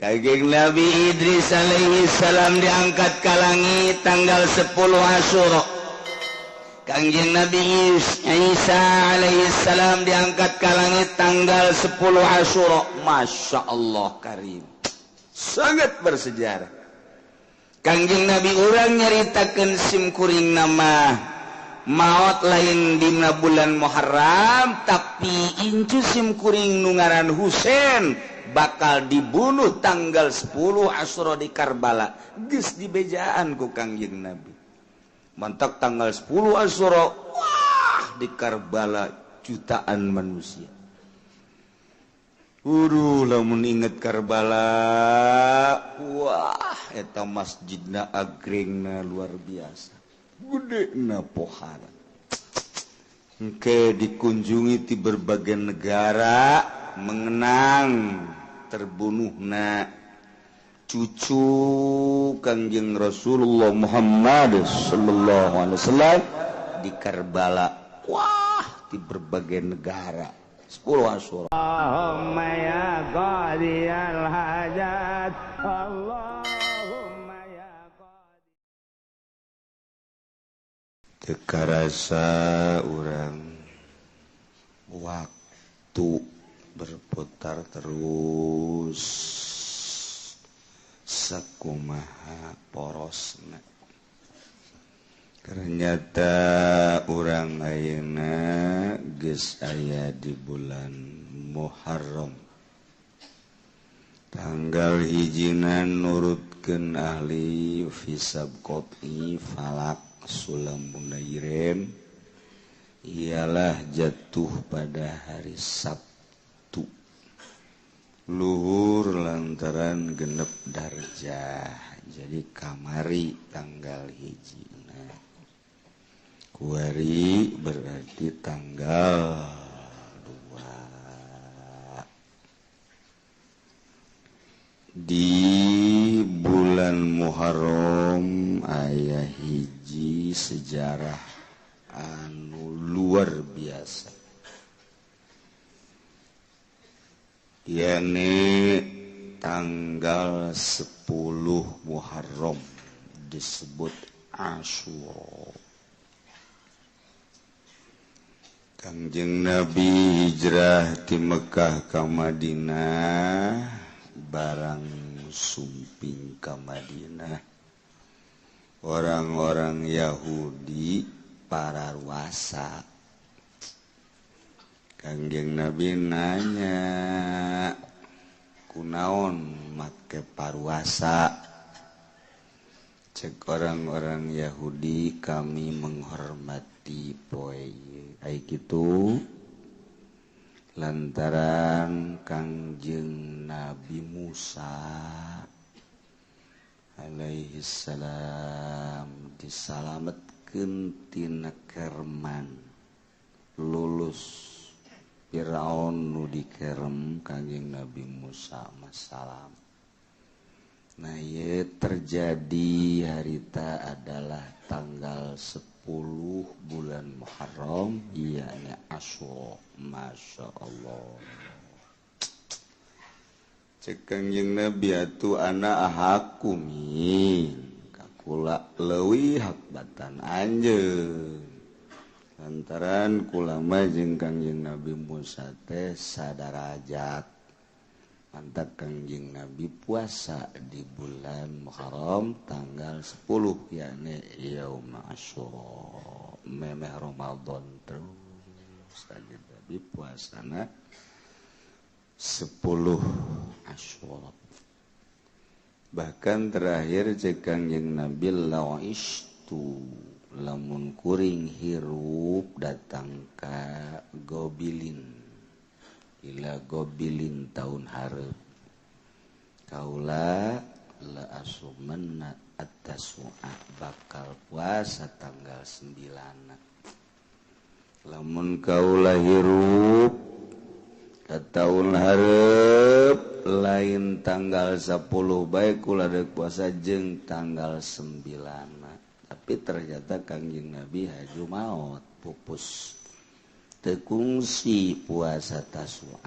Kangjeng Nabi Idris alaihi salam diangkat ka langit tanggal 10 Asyura. Kangjeng Nabi Isa alaihi salam diangkat ka langit tanggal 10 Asyura. Masya Allah karim, sangat bersejarah. Kangjeng Nabi urang nyaritakeun simkuring nama maot lain dina bulan Muharram, tapi incu simkuring nu ngaran Husain bakal dibunuh tanggal 10 Asyura di Karbala. Geus dibejaan ku Kangjeng Nabi. Mantak tanggal 10 Asyura, wah, di Karbala jutaan manusia. Uduh, lamun inget Karbala, wah, eta masjidna agrengna luar biasa. Gedena pohara. Engke dikunjungi di berbagai negara mengenang terbunuhna cucu Kangjeng Rasulullah Muhammad sallallahu alaihi wasallam di Karbala. Wah, di berbagai negara. 10 Asyura. Allahumma ya qadiyal hajat, Allahumma ya qadi. Teu karasa urang waktu berputar terus sakumaha porosna. Ternyata urang ayeuna geus aya di bulan Muharram. Tanggal hijina nurutkeun ahli hisab qot'i falak sulam munairin ialah jatuh pada hari Sabtu luhur lantaran genep darjah. Jadi kamari tanggal hijina, kuari berarti tanggal 2 di bulan Muharram aya hiji sejarah anu luar biasa, yakni tanggal 10 Muharram disebut Asyura. Kangjeng Nabi hijrah ti Mekah ka Madinah, barang sumping ka Madinah orang-orang Yahudi pararuasa. Kangjeng Nabi nanya, kunaon make paruasa? Cek orang-orang Yahudi, kami menghormati poe ai kitu lantaran Kangjeng Nabi Musa alaihi salam disalametkeun tina kerman, lulus Firaun nu dikerem Kangjeng Nabi Musa masalam. Nah, ieu terjadi harita adalah tanggal 10 bulan Muharram, yakni Asyura. Masya Allah. Cek Kangjeng Nabi atuh ana ahakumi kakula leuwih hak batan anjeun. Lantaran kulama jeung Kangjeng Nabi Musa teh sadarajat. Mantap Kangjeng Nabi puasa di bulan Muharram tanggal 10 yakni Yaum Asyura, memeh Ramadan terus Kangjeng Nabi puasana 10 Asyura. Bahkan terakhir cek Kangjeng Nabi la'istu lamun kuring hirup datang ka Gobilin, ila Gobilin tahun hareup kaula la asumanna at-tasu'a bakal puasa tanggal 9. Lamun kaula hirup ka tahun hareup lain tanggal 10 bae kula deuk puasa jeung tanggal 9. Tapi ternyata Kangjeng Nabi haju maot pupus. Teu kungsi puasa Tasua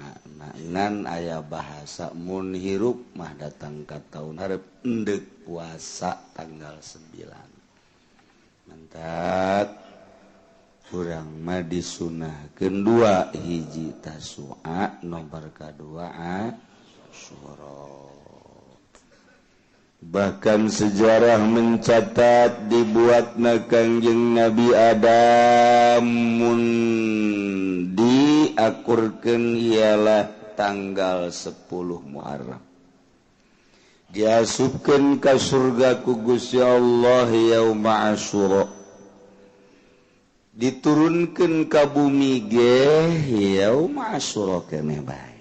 ngan aya bahasa mun hirup mah datang ka taun hareup endek puasa tanggal 9. Mantap kurang mah disunahkeun dua hiji Tasua nomor kadua Asyura. Bahkan sejarah mencatat dibuatna Kangjeng Nabi Adam mun diakurkeun ialah tanggal 10 Muharram. Diasupkeun ka surga ku Gusti Allah yauma Asyura. Diturunkeun ka bumi ge yauma Asyura keneh bae.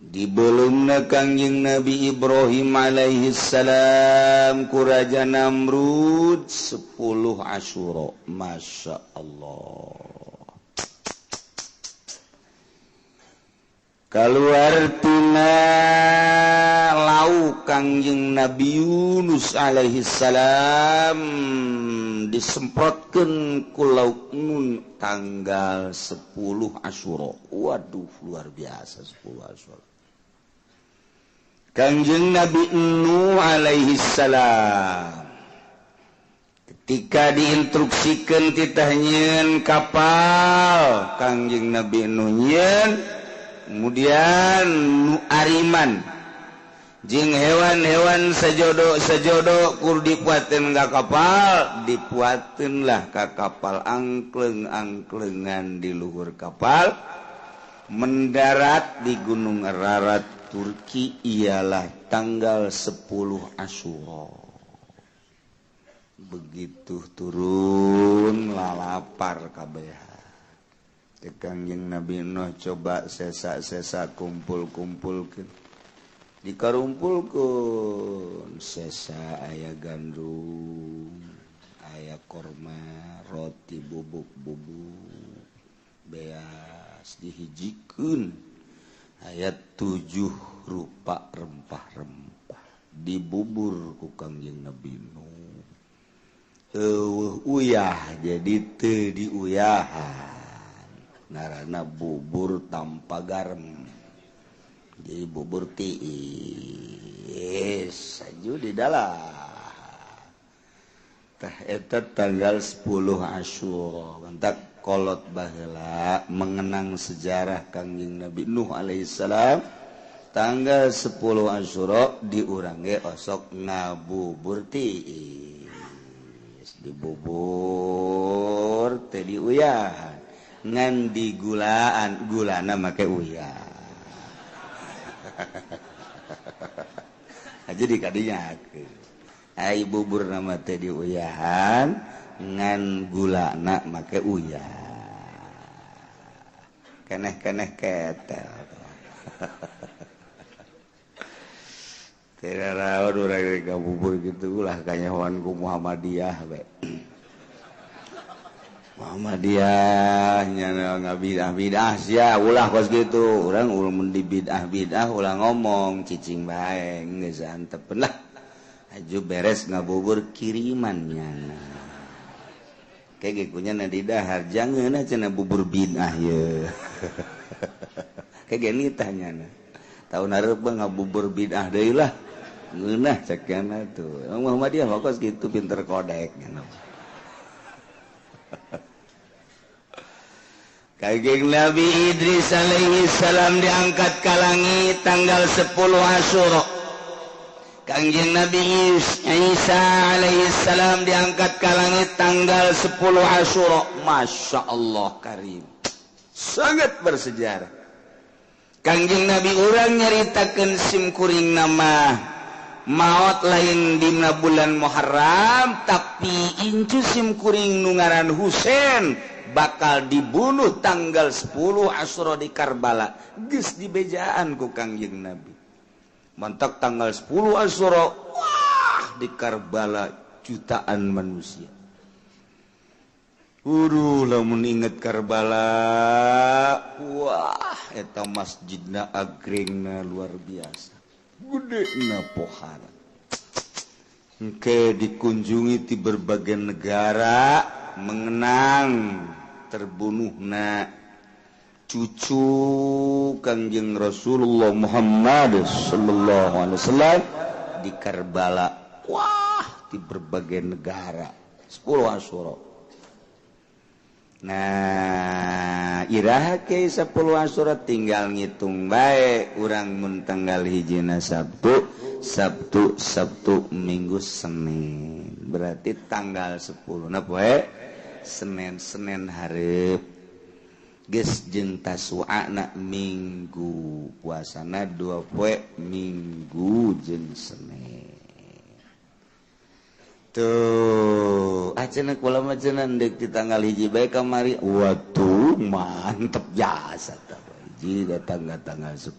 Dibelumna Kangjeng Nabi Ibrahim alaihi salam ku Raja Namrud 10 Asyura. Masya Allah. Kaluar tina lauk Kangjeng Nabi Yunus alaihi salam disemprotkeun ku lauk nun tanggal 10 Asyura. Waduh, luar biasa 10 Asyura. Kangjeng Nabi Nuh alaihi salam ketika diinstruksikan titah nyieun kapal, Kangjeng Nabi Nuh nyieun, kemudian nu ariman jeung hewan-hewan sejodo-sejodo kur dipuateun ka kapal, dipuateun lah ka kapal angkleng-angklengan di luhur kapal, mendarat di Gunung Ararat Turki ialah tanggal 10 Asyura. Begitu turun lalapar kabeh. Kangjeng Nabi Nuh coba sesa-sesa kumpul-kumpulkeun. Dikarumpulkeun sesa aya gandum, aya korma, roti bubuk-bubuk, beas dihijikeun. Ayat 7 rupa rempah-rempah dibubur ku Kangjeng Nabi Nuh. Eueuh uyah jadi teu diuyahan. Ngaranna bubur tanpa garam. Jadi bubur tiis saju di dalam. Tah eta tanggal 10 Asyura. Mantak kolot baheula mengenang sejarah Kangjeng Nabi Nuh alaihi salam tanggal 10 Asyura di urang ge osok ngabubur tiis, dibubur teh diuyahan ngan digulaan, gulana make uyah. Aja dikadinyakeun ai bubur nama teh diuyahan ngan gulana make uyah. Keneh-keneh ketel. Tidak rawan urang ngabubur kitu ulah kanyahoan ku Muhammadiyah we. Muhammadiyah nya ngabidah-bidah sia ulah kos kitu. Urang mun di bidah-bidah ulah ngomong cicing bae geus antepeun lah. Aju beres ngabubur kiriman nyana. Kayak kunya na di dahar jangan cenah bubur bid'ah ye. Kayak gini tanyana. Tahun hareup ngabubur bid'ah deui lah. Ngeunah cekna tuh. Muhammadiyah mah kos kitu pinter kodek nya. Kangjeng Nabi Idris alaihi salam diangkat ka langit tanggal 10 Asyura. Kangjeng Nabi Isa alaihi salam diangkat ke langit tanggal 10 Asyura. Masya Allah karim, sangat bersejarah. Kangjeng Nabi urang nyaritakeun simkuring nama maot lain dina bulan Muharram, tapi incu simkuring nu ngaran Husain bakal dibunuh tanggal 10 Asyura di Karbala. Geus dibejaan ku Kangjeng Nabi. Mantak tanggal 10 Asyura, wah di Karbala jutaan manusia. Uduh, lamun inget Karbala, wah eta masjidna agrengna luar biasa. Gedena pohara. Engke dikunjungi di berbagai negara, Mengenang terbunuhna cucu Kangjeng Rasulullah Muhammad sallallahu alaihi wasallam di Karbala. Wah, di berbagai negara 10 Asyura. Nah, iraha ke 10 Asyura tinggal ngitung bae urang mun tanggal hijina Sabtu, Sabtu, Sabtu, Minggu, Senin. Berarti tanggal 10 na poe Senin, Senin hareup. Geus jeung Tasu'a na Minggu, puasana 2 poe Minggu jeung Senin. Tuh, cenah kula mah cenah deuk di tanggal hiji bae kamari. Waduh, mantep jasa tah. Hiji datang ka tanggal 10.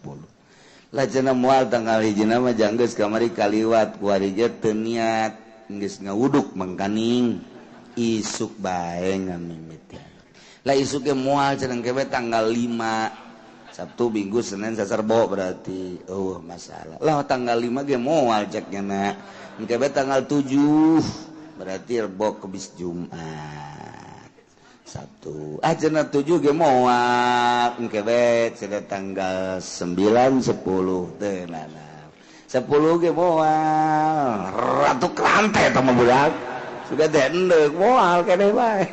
Lah cenah moal tanggal hiji mah janggeus kamari kaliwat kuari ge teu niat geus ngawuduk mangkaning isuk bae ngamimiti. Lah isuk ge moal cenah ke tanggal 5 Sabtu Minggu Senin Saserbo berarti. Oh, masalah. Lah tanggal 5 ge moal cek nya. Engke tanggal 7 berarti Rebo Kemis Jumat Sabtu. Ah cenah 7 ge moal engke bae cenah tanggal 9 10 teu nana. 10 ge moal ratu kerante eta mah budak. Sudah teh endek moal keneh bae.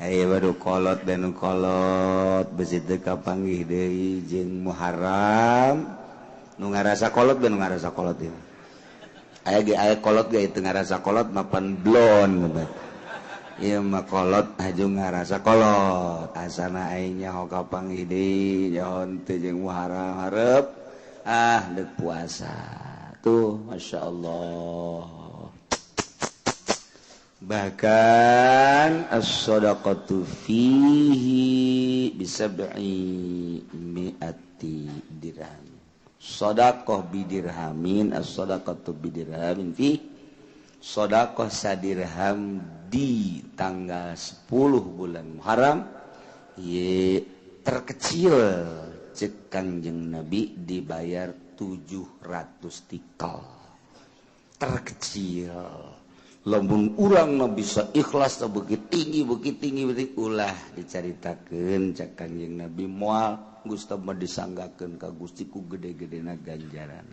Ayo baru kolot dan kolot besi teu kapanggih deui jeung Muharram. Nu ngarasa kolot ben ngarasa kolot ieu. Aya ge aya kolot ge teu ngarasa kolot mapan blon gitu. Ieu mah kolot aju ngarasa kolot. Asana aing nyaho kapanggih deui nyaho teu jeung Muharram hareup ah deuk puasa. Tuh masyaallah. Bahkan as-shadaqatu fihi bisab'i mi'ati dirham. Shadaqah bidirhamin, as-shadaqatu bidirhamin fi shadaqah sadirham di tanggal 10 bulan Muharram ye terkecil cek Kangjeng Nabi dibayar 700 tikal. Terkecil. Lamun urang mah bisa ikhlas begitu tinggi begitu tinggi begitu ulah dicaritakeun cek Kangjeng Nabi moal Gusti mah disanggakeun ka Gusti ku gede-gedena ganjaran.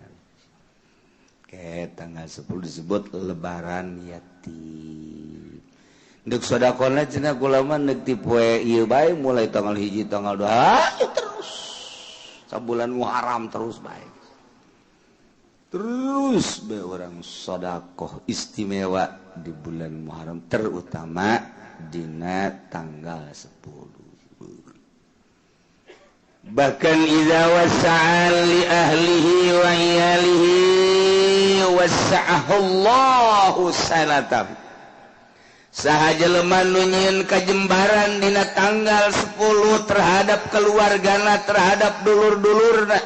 Ke tanggal 10 disebut lebaran yatim. Deuk sedekahna cenah kula mah neuk ti poe ieu bae mulai tanggal 1 tanggal 2 terus sabulan Muharram terus bae. Terus bae urang sedekah istimewa di bulan Muharram terutama dina tanggal 10. Bahkan idza wasa'a li ahlihi wa iyalihi wasa'ahu Allahu sanatan. Saha jelema nu nyieun kajembaran dina tanggal 10 terhadap keluargana, terhadap dulur-dulurna.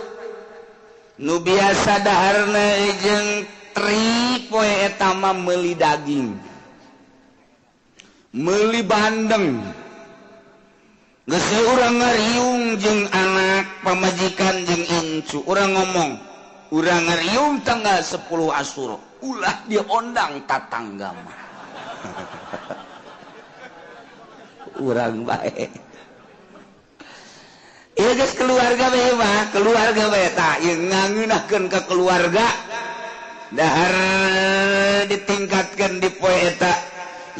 Nu biasa daharna jeung tri poe eta mah meuli daging, meuli bandeng. Geus urang ngariung jeung anak pamajikan jeung incu, urang ngomong, urang ngariung tanggal 10 Asyura, ulah diondang tatangga mah. Urang bae. Ieu geus keluarga bae mah, keluarga bae tah ieu ngangeunahkeun ka keluarga. Dahar ditingkatkeun di poe eta,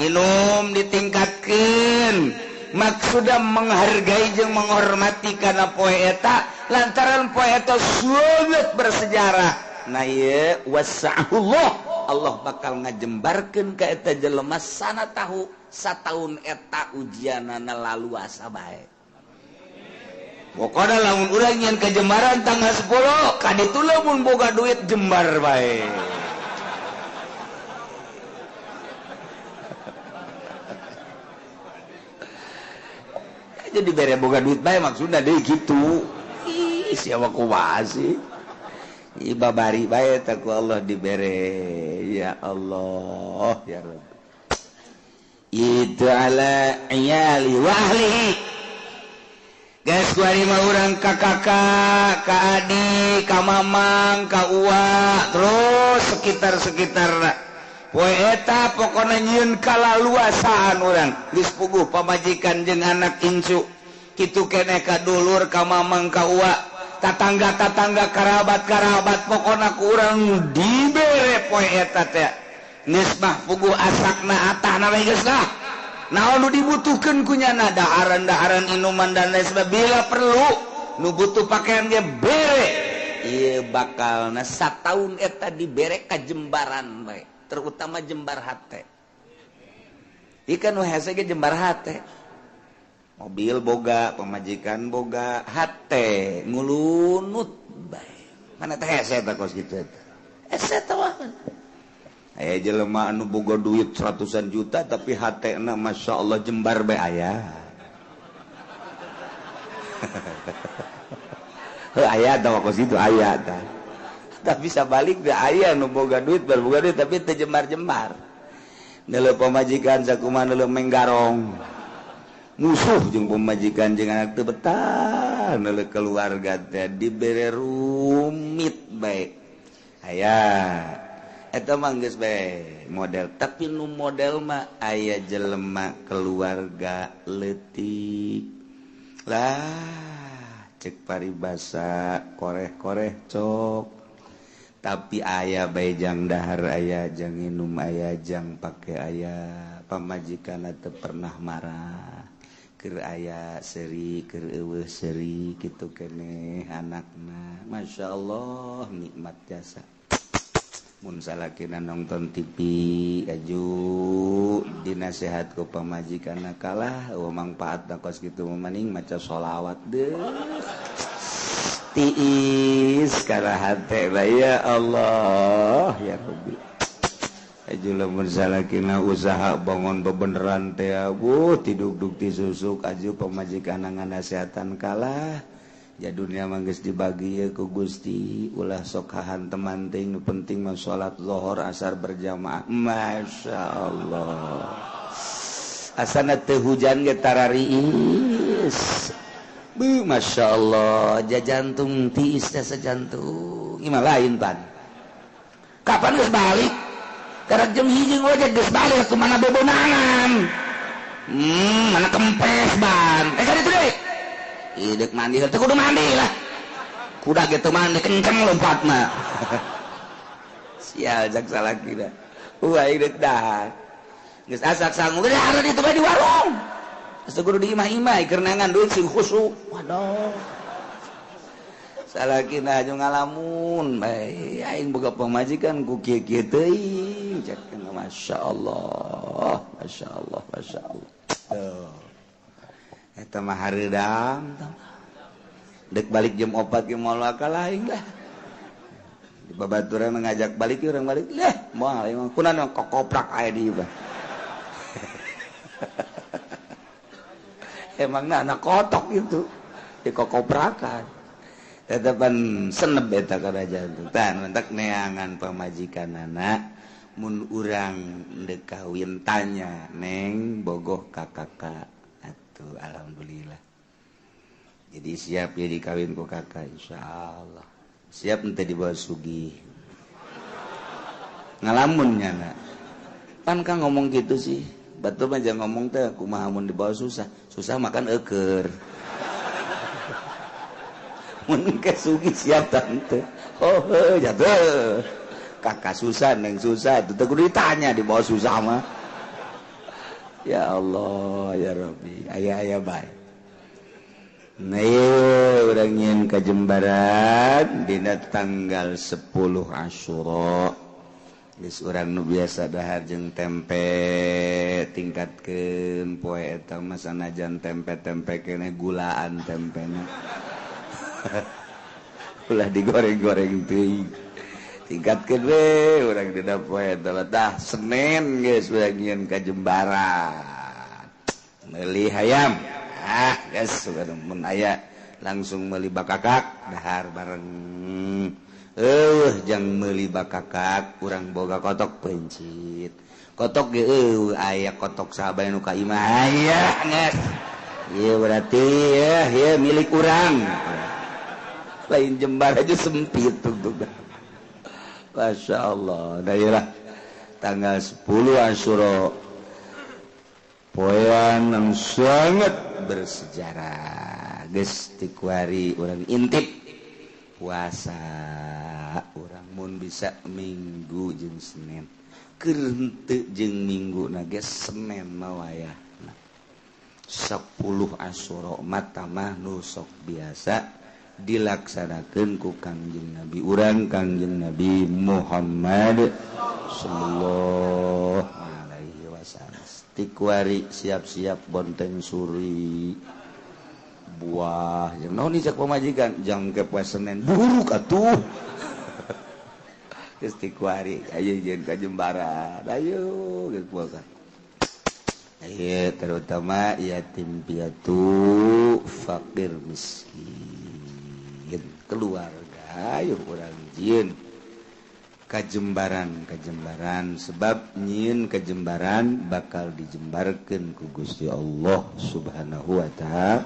nginum ditingkatkeun. Maksudna menghargai jeung menghormati kana poe eta lantaran poe eta sangat bersejarah. Nah ieu wasa'ullah, Allah bakal ngajembarkeun ka eta jelema sana tahu sataun eta ujianana laluasa bae. Pokona lamun urang nyeun kajembaran tanggal 10 kaditu lamun boga duit jembar bae. Jadi bere boga duit bae maksudna deui kitu. Ih, siapa kumaha sih? Ih, babari bae teh ku Allah dibere. Ya Allah, ya Rabb. Itu ala iyali wa ahlihi. Geus kuari mah urang ka kakak, ka adik, ka mamang, ka uwa, terus sekitar-sekitarna. Poe eta pokona nyieun kalaluasaan urang geus puguh pamajikan jeung anak incu kitu keneh ka dulur ka mamang ka uwa tatangga-tatangga karabat-karabat pokona ku urang dibere poe eta teh geus mah puguh asakna atahna we geus lah naon nu dibutuhkeun ku nyana daharan-daharan inuman dan lain sebagainya bila perlu nu butuh pakaian ge bere ieu bakalna sataun eta dibere ka jembaran bae terutama jembar hate ieu nu hese ge jembar hate mobil boga pamajikan boga hate ngulunut bae mana teh hese teh kos kitu eta hese teh mah aya jelema anu boga duit ratusan juta tapi hatena Masya Allah jembar bae aya. Heuh aya tah kos kitu aya tah. Tapi sabalik teh aya nu boga duit boga duit tapi teu jembar-jembar. Neuleuh pamajikan sakumaha neuleuh menggarong. Musuh jeung pamajikan jeung anak teu betah neuleuh keluarga teh dibere rumit bae. Aya eta mah geus bae model tapi nu model mah aya jelema keluarga leutik lah cek paribasa koreh-koreh cok tapi aya bae jang dahar aya jang minum aya jang pake aya pamajikan teu pernah marah keur aya seuri keur eueuh seuri kitu keneh anakna masyaallah nikmat jasa. Mun salakina nonton TV aju dinasehat ku pamajikanna kalah eueuh mangpaatna kos kitu mah maca sholawat deuh tiis kana hate ya Allah ya Rabbi. Aju lamun salakina usaha bangun bebeneran teh abuh tidugdug ti susuk aju pamajikanna nganasehatan kalah ya dunia mah geus dibagi ye ku Gusti ulah sok hahanteman teuing nu penting mah salat zuhur asar berjamaah Masya Allah asana teu hujan ge tarariis beuh Masya Allah jajantung tiis teh sajantung ieu mah lain pan kapan geus balik karek jam 1 we geus balik kumaha bebenangan mana kempes ban kan itu deui idek mandi teu kudu mandi lah kuda gitu mandi kenceng lompat mah sial jak salaki dah aing deuk dahar geus asak sangu geus dahar ditu bae di warung geus kudu di imah-imah keur neangan duit sing khusuk waduh salakina aju ngalamun bae aing boga pamajikan ku kieu-kieu teuing cek masyaallah masyaallah masyaallah tuh eta mah hareudang dek balik jam 4 ge moal kalah aing lah di babaturan ngajak balik urang balik lah moal aing mah kunaon kokoprak aya di ieu emangna anak kotok itu di kokoprakan tetepan seneb eta kana jantung tan mentak neangan pamajikanana mun urang deuk kawin tanya neng bogoh ka kakak. Tuh, alhamdulillah. Jadi siap ya dikawin ku kakak insyaallah. Siap ente dibawa sugih. Ngalamunnya nak. Pan kang ngomong gitu sih. Batur mah jangan ngomong teh kumaha mun dibawa susah. Susah makan eueur. Mun ke sugih siap tante. Oh, heuh jatuh. Kakak susah neng susah itu teh kudu ditanya dibawa susah mah. Ya Allah ya Rabbi aya-aya bae. Nah urang nyieun kajembaran dina tanggal 10 Asyura. Geus urang nu biasa dahar jeung tempe tingkatkeun poe eta mah sanajan tempe-tempe keneh gulaan tempena. Ulah digoreng-goreng teuing. Tingkatkeun we urang dina poe eta tah Senin geus urang nyieun kajembaran. Meuli hayam. Ah geus mun aya langsung meuli bakakak dahar bareng. Eueuh jang meuli bakakak urang boga kotok pencit. Kotok ge eueuh aya kotok sahabat nu ka imah aya geus. Ieu berarti ya ieu milik urang. Lain jembar aja sempit tuh. Masya Allah, daerah Tanggal 10 Asyura poean yang sangat bersejarah. Geus tikuari urang intip puasa urang mun bisa Minggu jeung Senin. Keur henteu jeung Minggu na ge Senin mah wayahna. 10 Asyura mah nu sok biasa dilaksanakeun ku Kangjeng Nabi urang, Kangjeng Nabi Muhammad sallallahu alaihi wasallam. Tikuari siap-siap bonteng suri buah jeung naon cek pamajikan jang ke poe Senin buruk atuh. Geus tikuari ayo jeung ka Jembaran ayo geus puasa. Ayo terutama yatim piatu, fakir miskin, keluarga ayo urang jieun kajembaran sebab nyieun kajembaran bakal dijembarkeun ku Gusti Allah Subhanahu wa ta'ala.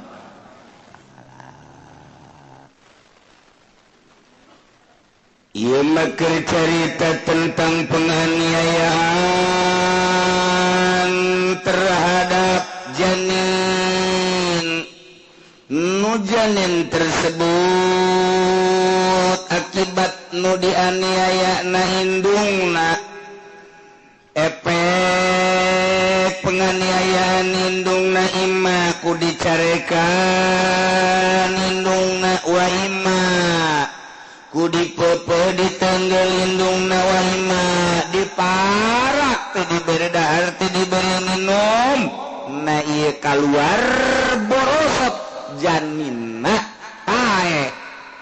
Ieu mah keur carita tentang penganiayaan terhadap janin. Nu janin tersebut akibat nu dianiaya na indungna, efek penganiayaan indungna imma ku dicarekan indungna wa imma ku dipepe ditanggel indungna wa imma diparak teu dibere dahar teu dibere minum na ieu kaluar borosot janinna pae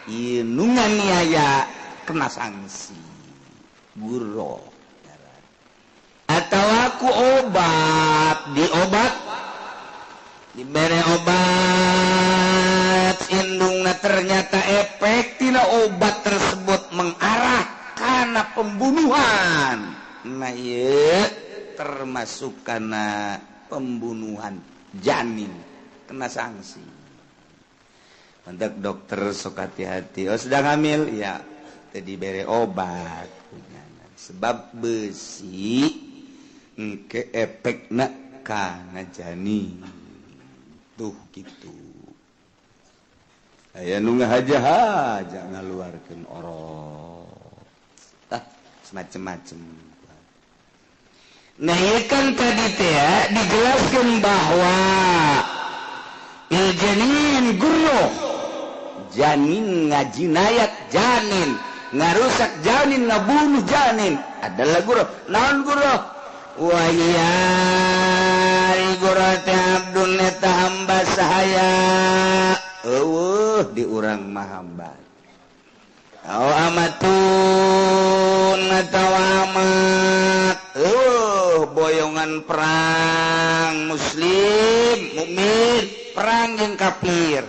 ieu nu nganiaya kena sanksi guro atau aku obat diobat dibere obat indungna ternyata efek tina obat tersebut mengarah kana pembunuhan. Nah ieu termasuk kana pembunuhan janin kena sanksi. Untuk dokter sok hati-hati. Oh sedang hamil ya tadi bere obat sebab besi engke efekna kana janin tuh gitu. Aya nu ngahaja-haja ngaluarkeun orok tah semacam-macam. Nah ieu kan tadi teh dijelaskeun bahwa il janin gurro, janin ngajinayat janin, ngarusak janin, ngabunuh janin adalah gurro. Naon gurro? Wa ya gurro teh abdun eta hamba sahaya. Eueuh di urang mah hamba. Au amatun atawa amat. Eueuh boyongan perang muslim mukmin perang jeung kafir.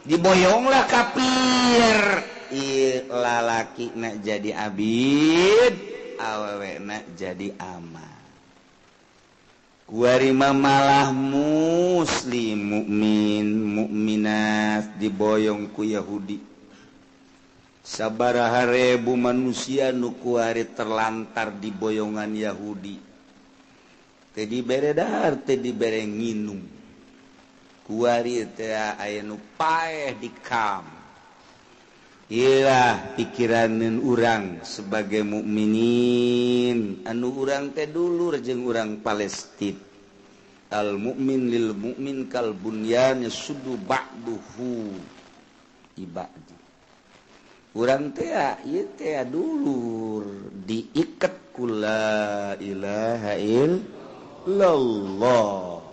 Diboyonglah kafir. Ieu lalaki na jadi abid, awewe na jadi amat. Kuari malah muslim mukmin mukminat diboyong ku Yahudi. Sabaraha ribu manusia nu kuari terlantar di boyongan Yahudi. Teu dibere dahar, teu dibere nginum. Kuari teh aya nu paeh di kam. Iyalah pikiraneun urang sebagai mukminin anu urang teh dulur jeung urang Palestina. Al mukmin lil mukmin kal bunyan yasuddu ba'duhu ibadi. Urang teh ieu teh dulur diiket ku la ilaha illallah.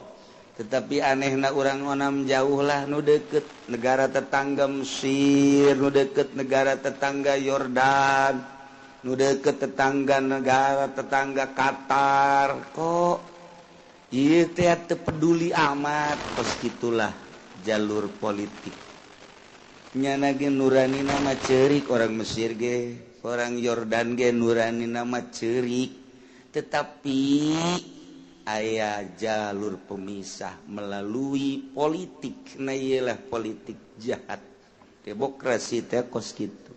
Tetapi anehna urang onam jauh lah nu deket negara tetangga Mesir, nu deket negara tetangga Yordan, nu deket tetangga negara tetangga Qatar. Kok ieu teh teu peduli amat. Kos kitulah jalur politik. Nyana ge nurani nama ceurik orang Mesir ge, orang Yordan ge nurani nama ceurik. Tetapi aya jalur pemisah melalui politik. Nah iyalah politik jahat demokrasi teh kos kitu,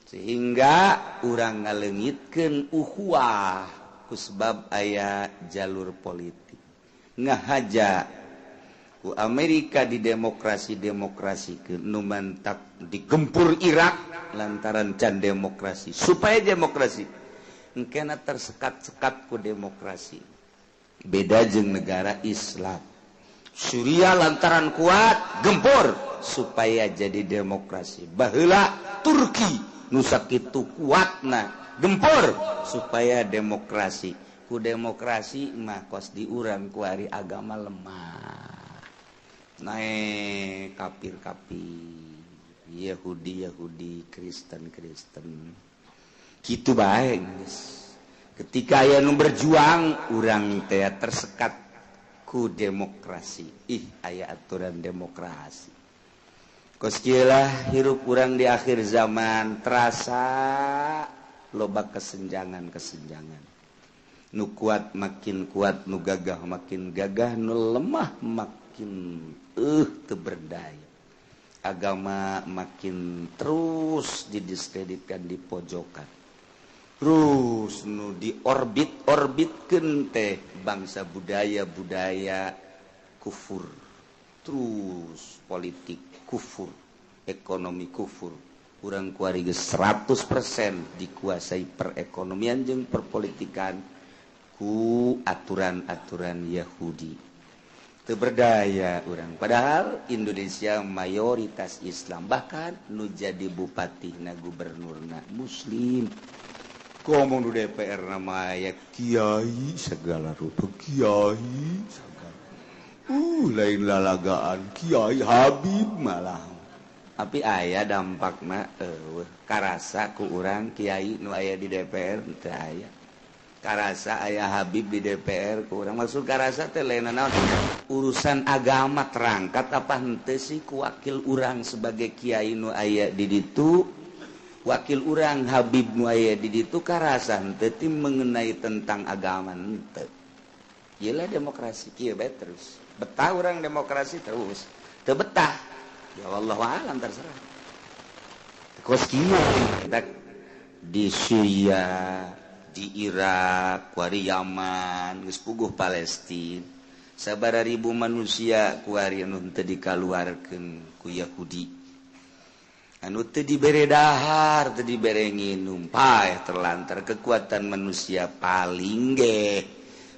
sehingga urang ngaleungitkeun ukhuwah Ku sebab aya jalur politik ngahaja ku Amerika di demokrasi demokrasi ke nu mantak digempur Irak lantaran can demokrasi, supaya demokrasi. Engkena tersekat-sekat ku demokrasi, beda jeung negara Islam. Suriah lantaran kuat gempur supaya jadi demokrasi. Baheula Turki nu sakitu kuatna gempur supaya demokrasi. Ku demokrasi mah kos diurang kuari agama lemah, naik kafir-kafir, Yahudi Yahudi, Kristen Kristen, gitu baik. Ketika aya nu berjuang, urang teh tersekat ku demokrasi. Ih, aya aturan demokrasi. Kos lah hirup urang di akhir zaman, terasa loba kesenjangan-kesenjangan. Nu kuat makin kuat, nu gagah makin gagah, nu lemah makin teu berdaya. Agama makin terus didiskreditkan, di pojokan. Terus nu di orbit orbitkeun teh bangsa budaya-budaya kufur, terus politik kufur, ekonomi kufur. Urang kuari geus 100% dikuasai perekonomian jeung perpolitikan ku aturan-aturan Yahudi. Teu berdaya urang, padahal Indonesia mayoritas Islam, bahkan nu jadi bupati na gubernurna muslim. Ngomong di DPR nama ya kiai segala rupa, kiai segala, lain lalagaan, kiai, Habib malah. Tapi aya dampakna karasa ku urang kiai nu aya di DPR? Teu aya karasa aya Habib di DPR ku urang. Maksud karasa teh lain naon, urusan agama terangkat apa henteu sih ku wakil urang sebagai kiai nu aya di ditu, wakil urang Habib nu aya di ditu, karasa henteu ti mengenai tentang agama henteu. Gila, demokrasi kieu bae terus. Betah urang demokrasi terus, teu betah ya Allah alam, terserah. Kos kieu di Syria, di Irak, kuari Yaman, geus puguh Palestina. Sabara ribu manusia kuari anu teu dikaluarkeun ku Yahudi, anu teu dibere dahar, teu dibere nginum, paeh terlantar. Kekuatan manusia paling ge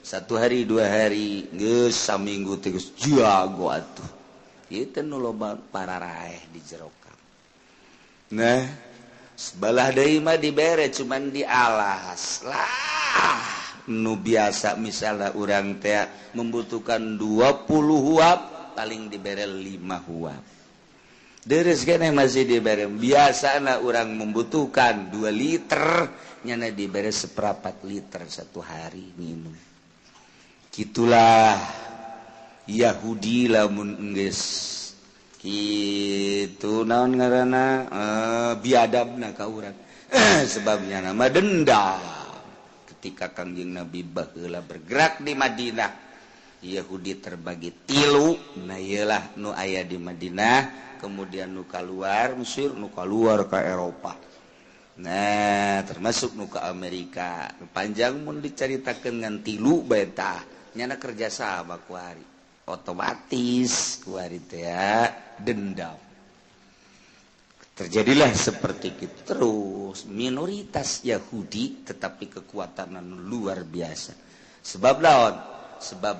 satu hari 2 hari, geus saminggu teh geus jago atuh. Ieu nu loba pararaeh di jero. Nah, sebelah deui mah dibere, cuman dialas lah. Nu biasa misalnya urang teh membutuhkan 20 huab, paling dibere 5 huab. Deres kene masih dibere. Biasana urang membutuhkan 2 liter, nyana dibere seperempat liter satu hari minum. Gitulah Yahudi lamun geus kitu, naon ngaranna, biadabna ka urang, sebabnya nama dendam. Ketika Kangjeng Nabi baheula bergerak di Madinah, Yahudi terbagi tilu. Nah, iyalah nu aya di Madinah, kemudian nu keluar Mesir, nu keluar ke Eropa, nah termasuk nu ke Amerika. Panjang mun diceritakan ngan tilu bae tah. Nyana kerja sama kuari, otomatis kuari teh dendam. Terjadilah seperti itu terus, minoritas Yahudi tetapi kekuatan luar biasa. Sebab lawan, sebab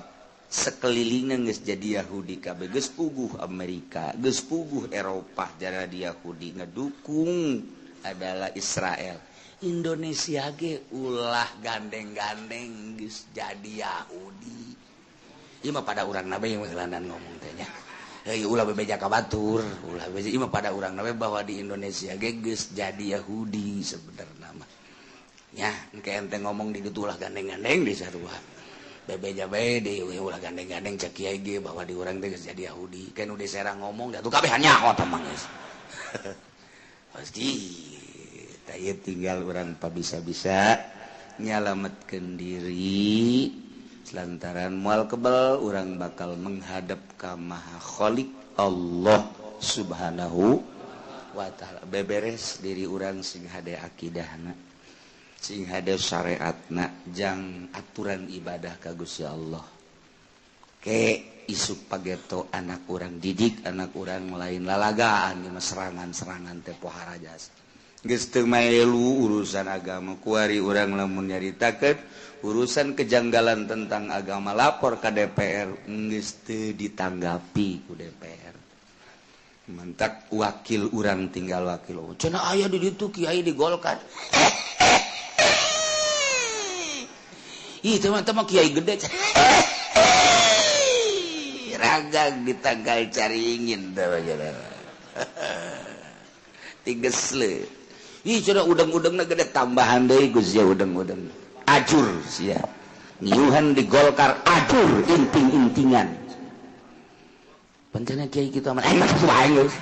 sekelilingnya geus jadi Yahudi kabeh, geus puguh Amerika, geus puguh Eropa jara di Yahudi ngedukung adalah Israel. Indonesia ge ulah gandeng-gandeng geus jadi Yahudi. Ieu mah pada urang nabe yang ngomong teh nya. Hei, ulah bebeja ka batur, ulah bebeja. Ieu mah pada urang nabe bahwa di Indonesia ge geus jadi Yahudi sebenarnya mah. Nya, engke ente ngomong di ditu ulah gandeng-gandeng di sarua. Bebeja bae di ulah gandeng-gandeng, cek kiai ge bahwa di urang teh geus jadi Yahudi. Kan udah serang ngomong da tuh kabehan nyaho mah geus. Pasti tah tinggal urang bisa-bisa nyalametkeun diri lantaran mual kebal urang bakal menghadap ka Maha Khalik Allah Subhanahu wa Ta'ala. Beberes diri urang sing hade akidahna. Sing hade syariatna jang aturan ibadah ka Gusti Allah. Ke isuk pageto anak urang didik anak urang lain lalagaan di serangan-serangan teh pohara jasa. Geus teu maelu urusan agama kuari urang lamun nyaritakeun urusan kejanggalan tentang agama lapor ka DPR geus teu ditanggapi ku DPR. Mantak wakil urang tinggal wakil. Cenah aya di ditu kiai di Golkar. Ih teman-teman kiai gede. Ragang ditanggal caringin teh tigesle. Ih cenah udeng-udengna gede tambahan deui Gus ya udeng-udeng. Ajur sia. Ngiuhan di Golkar ajur inting-intingan. Pancena kiai kitu amat enak wae geus.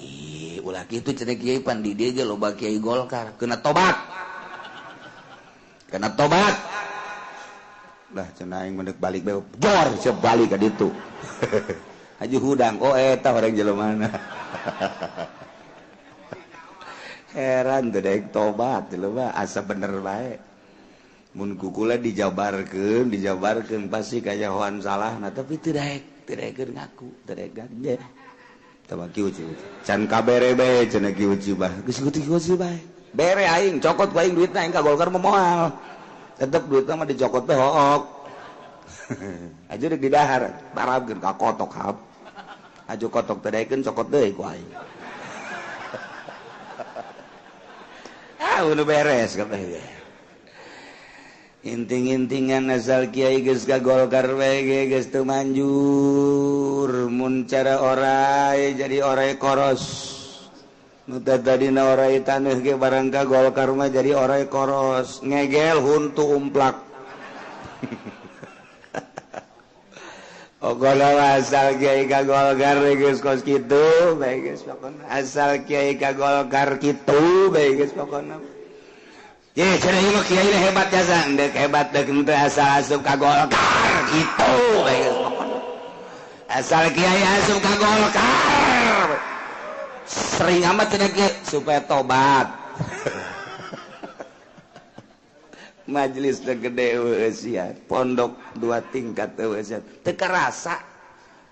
Ih ulah kitu cenah kiai pan di dieu ge loba kiai Golkar kena tobat. Kena tobat. Lah cenah aing mendek balik bae jor siap balik ka ditu. Haji hudang oh eta orang jelema. Heran teu daek tobat jelema asa bener bae. Mun kukula dijabarkeun, dijabarkeun pasti kajahoan salahna tapi teu daek, teu daekeun ngaku, teu daek gage. Tah kieu can kabere bae cenah kieu bah. Geus kieu bae. Bere aing cokot ku aing duitna aing ka Golkar mah moal. Tetep duitna mah dicokot teh hook. Aja deuk didahar, barabkeun ka kotok hap. Aju kotok teh daekeun cokot deui ku aing. Ah, udah beres kabeh. Inting-intingan asal kiai geus ka Golkar bae geus teu manjur. Mun cara orai jadi orai koros. Nu tadina orai taneuh ge barang ka Golkar mah jadi orai koros. Ngegel huntu umplak. Pokona asal kiai ka Golkar geus kos kitu bae geus pokona. Asal kiai ka Golkar kitu bae geus pokona. Ye cenah ieu mah kiai hebat jasa, deuk hebat deuk henteu asal asup ka Golkar kitu bae geus pokona. Asal kiai asup ka Golkar. Sering amat cenah kiai supaya tobat. Majelis teh gede eueuh pondok dua tingkat eueuh teu karasa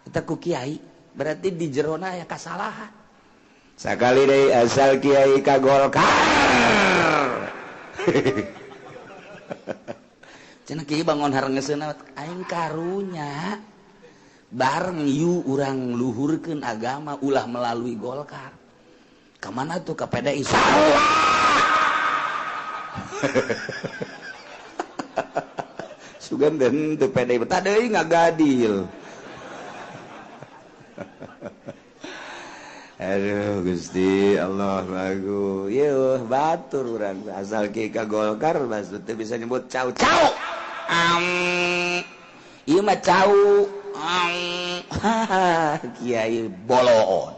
eta ku kiai berarti di jerona aya kasalahan sakali deui asal kiai ka Golkar. Cenah kiai bangun harengeseuna aing karunya bareng yu urang luhurkeun agama ulah melalui Golkar ka mana tuh ka PDI salah. Sugan den teu PDI betah deui ngagadil. Aduh Gusti Allah lagu. Yeuh batur urang asal kieu ka Golkar maksud teu bisa nyebut cau cau. Ieu mah cau. Kiai boloon.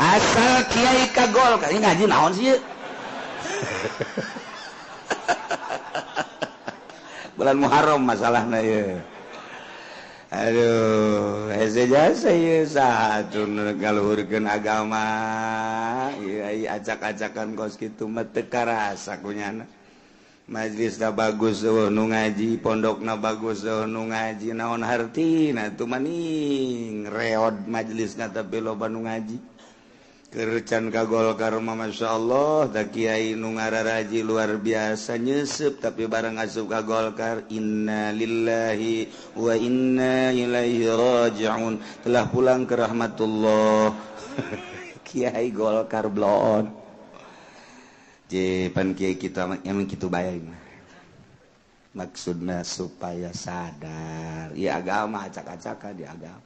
Asal kiai ka Golkar ini ngaji naon sih ieu? Bulan Muharram masalahna ye. Aduh, hese jasa ye satu ngaluhurkeun agama. Ieu acak-acakan kos kitu mah teu karasa kunyana. Majelisna bagus eueuh nu ngaji, pondokna bagus eueuh nu ngaji, naon hartina tuh maning reod majelisna tapi loba nu ngaji. Kercan ka Golkar mah Masya Allah da kiai nu ngararaji luar biasa nyeuseub tapi bareng asup ka Golkar inna lillahi wa inna ilaihi raji'un telah pulang ke rahmatullah. Kiai Golkar bloon je pan kiai kita emang kitu bae mah maksudna supaya sadar ieu agama acak-acakan di agama.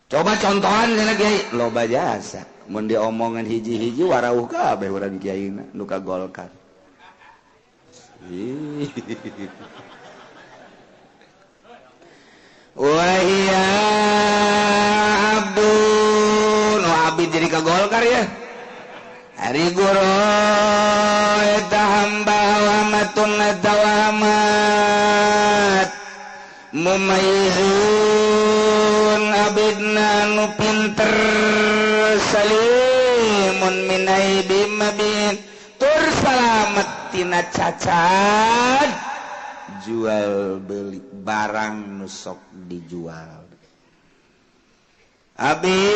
Coba contohan cenah kiai loba jasa mun diomongan hiji-hiji warauh kabeh urang kiaina nu ka Golkar. Wa hiya abdun wa abid jadi ka Golkar ya. Ari guru eta hamba wa matun tawamat mumayyizun abidna nu pinter salim Salimun min aibim mabin tur salamet tina cacat jual beli barang nu sok dijual. Abi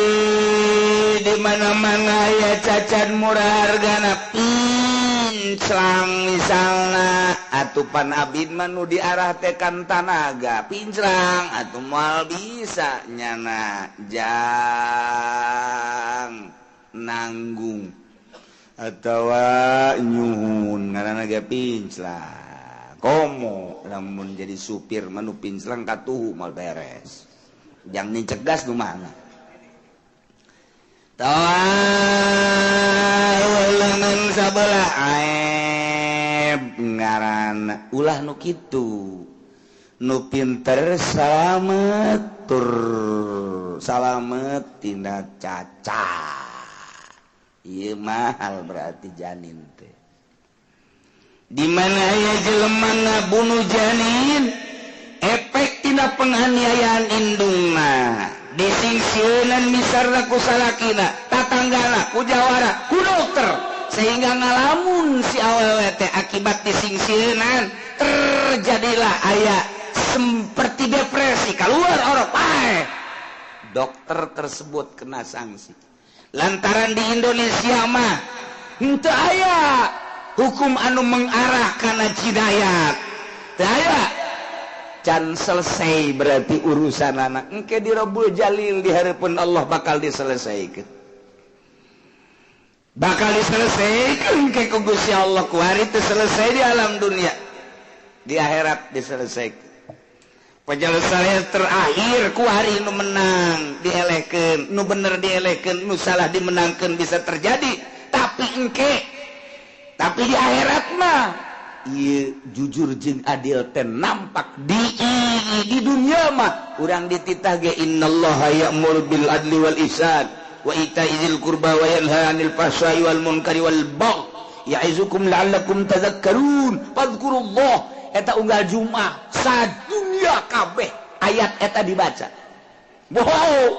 di mana-mana ya cacat murah hargana pinclang misalna atupan abdi mah nu diarah teh kan tanaga pinclang atuh moal bisa nyana jang nanggung atawa nyuhun ngaranna ge pinclang komo lamun jadi supir mah nu pinclang katuhu moal beres jang nincek gas nu mana tawa sabelah aib ngaran ulah nu kitu nu pinter salamet tur salamet tina cacat ieu mahal berarti janin teh di mana aya jelema ngabunuh janin efek tina penganiayaan indungna disingsieunan misarna ku salakina tatanggana ku jawara ku dokter sehingga ngalamun si awewe teh akibat disingsieunan terjadilah aya seperti depresi keluar orok pae dokter tersebut kena sanksi lantaran di Indonesia mah henteu aya hukum anu mengarah kana jinayat teu aya can selesai berarti urusan anak engke di Rabbul Jalil di hadapan Allah bakal diselesaikan bakal diselesaikan engke ku Gusti Allah ku hari teu selesai di alam dunia di akhirat diselesaikan penyelesaian terakhir ku hari nu menang dielehkeun nu bener dielehkeun nu salah dimenangkeun bisa terjadi tapi engke tapi di akhirat mah ieu jujur jeung adil teh nampak di dunia mah urang dititah ge innallaha ya'muru bil adli wal ihsan wa ita'i dzil qurba wa yanha 'anil fahsya'i wal munkari wal baghi ya'izukum la'allakum tadhakkarun fadhkurullah eta unggal Jumat sadunya kabeh ayat eta dibaca. Wow,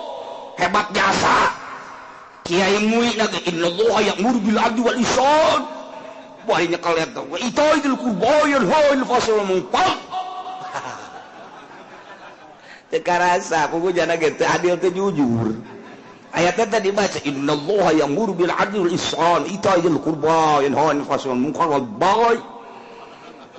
hebat jasa kiai mui na ge innallaha ya'muru bil adli wal ihsan wah ini kalian tahu itu idul kurbayan hal fasal mungpal teu karasa pugu jana ge teu adil teu jujur ayatnya tadi dibaca innallaha ya'muru bil adli wal ihsan itaa'il qurba yanha 'anil fahsya'i wal munkar wal baghi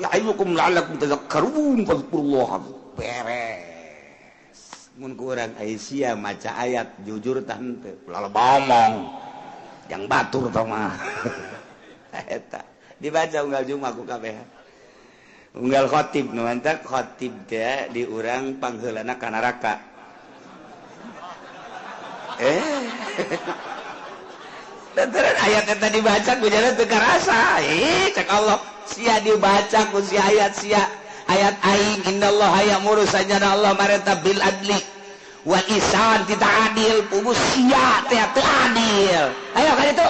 ya'idukum la'allakum tadhakkarun fadhkurullah beres mun ku urang Aisyah maca ayat jujur tah henteu ulah ngomong yang batur tah mah eta dibaca unggal Jumat ku kabeh unggal khatib nu mantak khatib teh di urang pangheulana ka neraka lantaran ayat eta dibaca ku jana teu karasa cek Allah sia dibaca ku si ayat sia ayat aing innallaha ya'muru sajana Allah marenta bil adli wal ihsan tidak adil pugu sia teh teu adil ayo ka ditu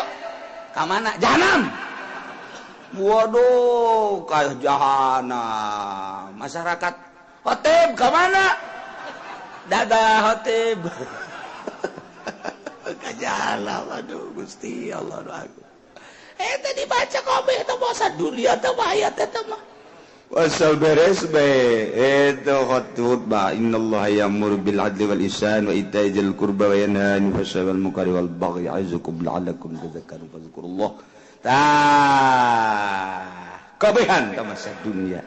ka mana jahanam waduh ka jahanam masyarakat khotib ka mana dadah khotib ka jahanam aduh Gusti Allah aku eta dibaca kabeh teh masa dunia teh ayat eta mah wasal beres bae eta khutbah innallaha ya'muru bil adli wal ihsan wa ita'i dzil qurba wa yanha 'anil fahsya'i wal munkari wal baghi ya'izukum la'allakum tadhakkarun fadhkurullah tah kabehan ka masa dunia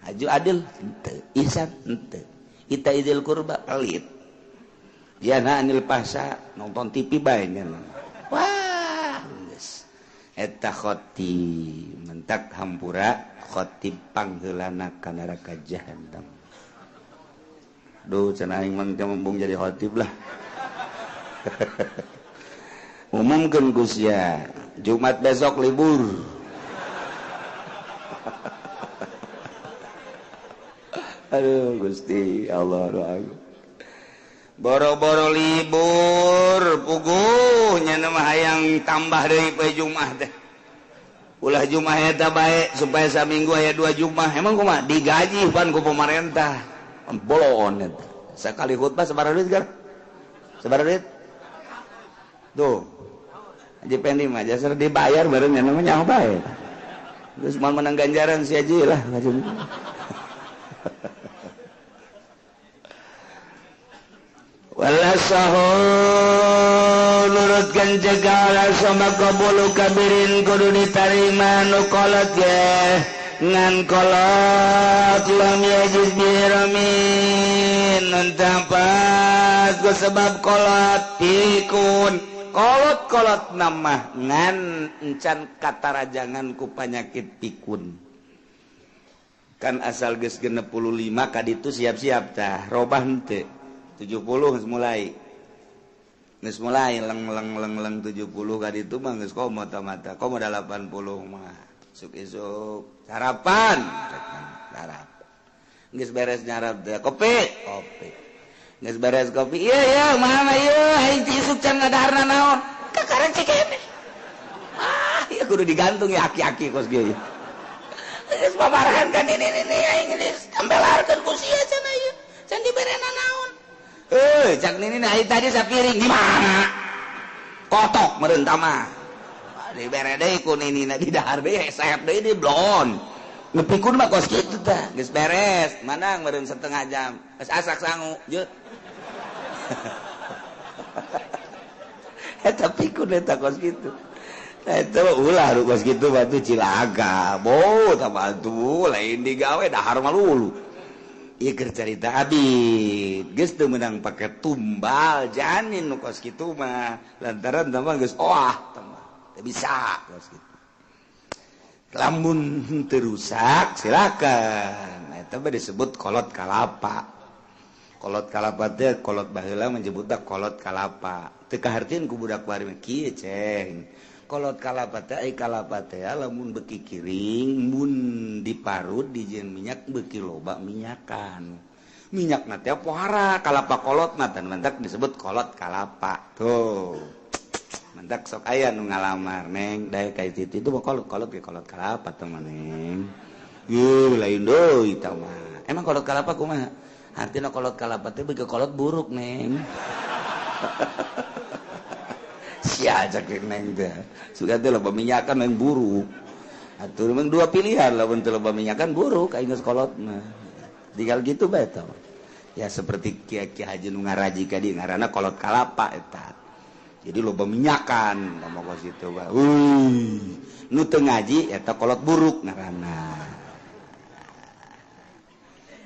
haju adil henteu ihsan henteu ita'i dzil qurba pelit yanha 'anil fahsya nonton TV bae nya wah geus eta khotib mentak hampura khotib pangheulana ka neraka jahanam duh cenah aing mah teu embung jadi khotib lah umumkeun ku sia Jumat besok libur aduh Gusti Allah doa boro-boro libur puguh nya mah hayang tambah deui poe Jumat teh ulah Jumat eta bae supaya saminggu aya 2 Jumat emang kumaha digaji pan ku pemerintah bolon eta sakali khutbah sabaraha duit gar sabaraha duit tuh Haji Pendi mah jasa dibayar bareng namanya nyaho bae. Terus mau menang ganjaran si Haji lah. Wala sahu nurutkan cegala sama qabulu kabirin kudu ditarima nu kolot ge ngan kolot lam yajiz biramin nuntampat ku sebab kolot pikun kolot-kolot nama ngan encan katarajangan ku panyakit pikun. Kan asal geus 65 kaditu siap-siap tah robah henteu 70 geus mulai. Geus mulai leng leng leng leng 70 kaditu mah geus komo mata komo 80 mah. Isuk-isuk sarapan sarap. Geus beres nyarap teh kopi, kopi. Geus beres kopi. Ieu ieu mah ieu aing ti isuk can ngadaharna naon. Kakaren cikene. Ah, ieu kudu digantung ya aki-aki kos ge. Geus babarahan kan ini aing geus tambelarkeun ku sia cenah ieu. Can diberena naon. Cak nini nah tadi sapiring di mana? Kotok meureun mah. Dibere deui ku ninina di dahar deui hesep deui di blon. Ngepikun mah kos kitu tah. Geus beres, manang meureun setengah jam. Geus asak sangu, jeut. Eta pikun eta kos kitu. Eta ulah kos kitu batu cilaka. Bo tah batu lain digawe dahar mah lulu. Ieu keur carita abid geus teu meunang pake tumbal janin nu kos kitu mah lantaran tah mah geus oah tah mah teu bisa kos kitu. Lamun teu rusak silakan eta mah disebut kolot kalapa. Kolot kalapa teh kolot baheula menyebutna kolot kalapa. Teu kahartieun ku budak bari mah kieu ceng. Kolot kalapa teh ai kalapa teh lamun beuki kiring mun diparut dijieun minyak beuki loba minyakan. Minyakna teh pohara kalapa kolot mah tan mantak disebut kolot kalapa. Tuh. Mantak sok aya nu ngalamar neng dae ka itu itu mah kolot kolot ge kolot kalapa teh mah neng. Yeuh lain deui tah mah. Emang kolot kalapa kumaha? Artina kolot kalapa teh beuki kolot buruk neng. Sia cak neng teh. Suka teh loba minyakan yang buruk. Atuh memang dua pilihan lamun teu loba minyakan buruk aing geus kolot mah. Tinggal gitu bae tah. Ya seperti kiai-kiai haji nu ngaraji ka dieu ngaranna kolot kalapa eta. Jadi loba minyakan ngomong kos kitu bae. Euy, nu teu ngaji eta kolot buruk ngaranna.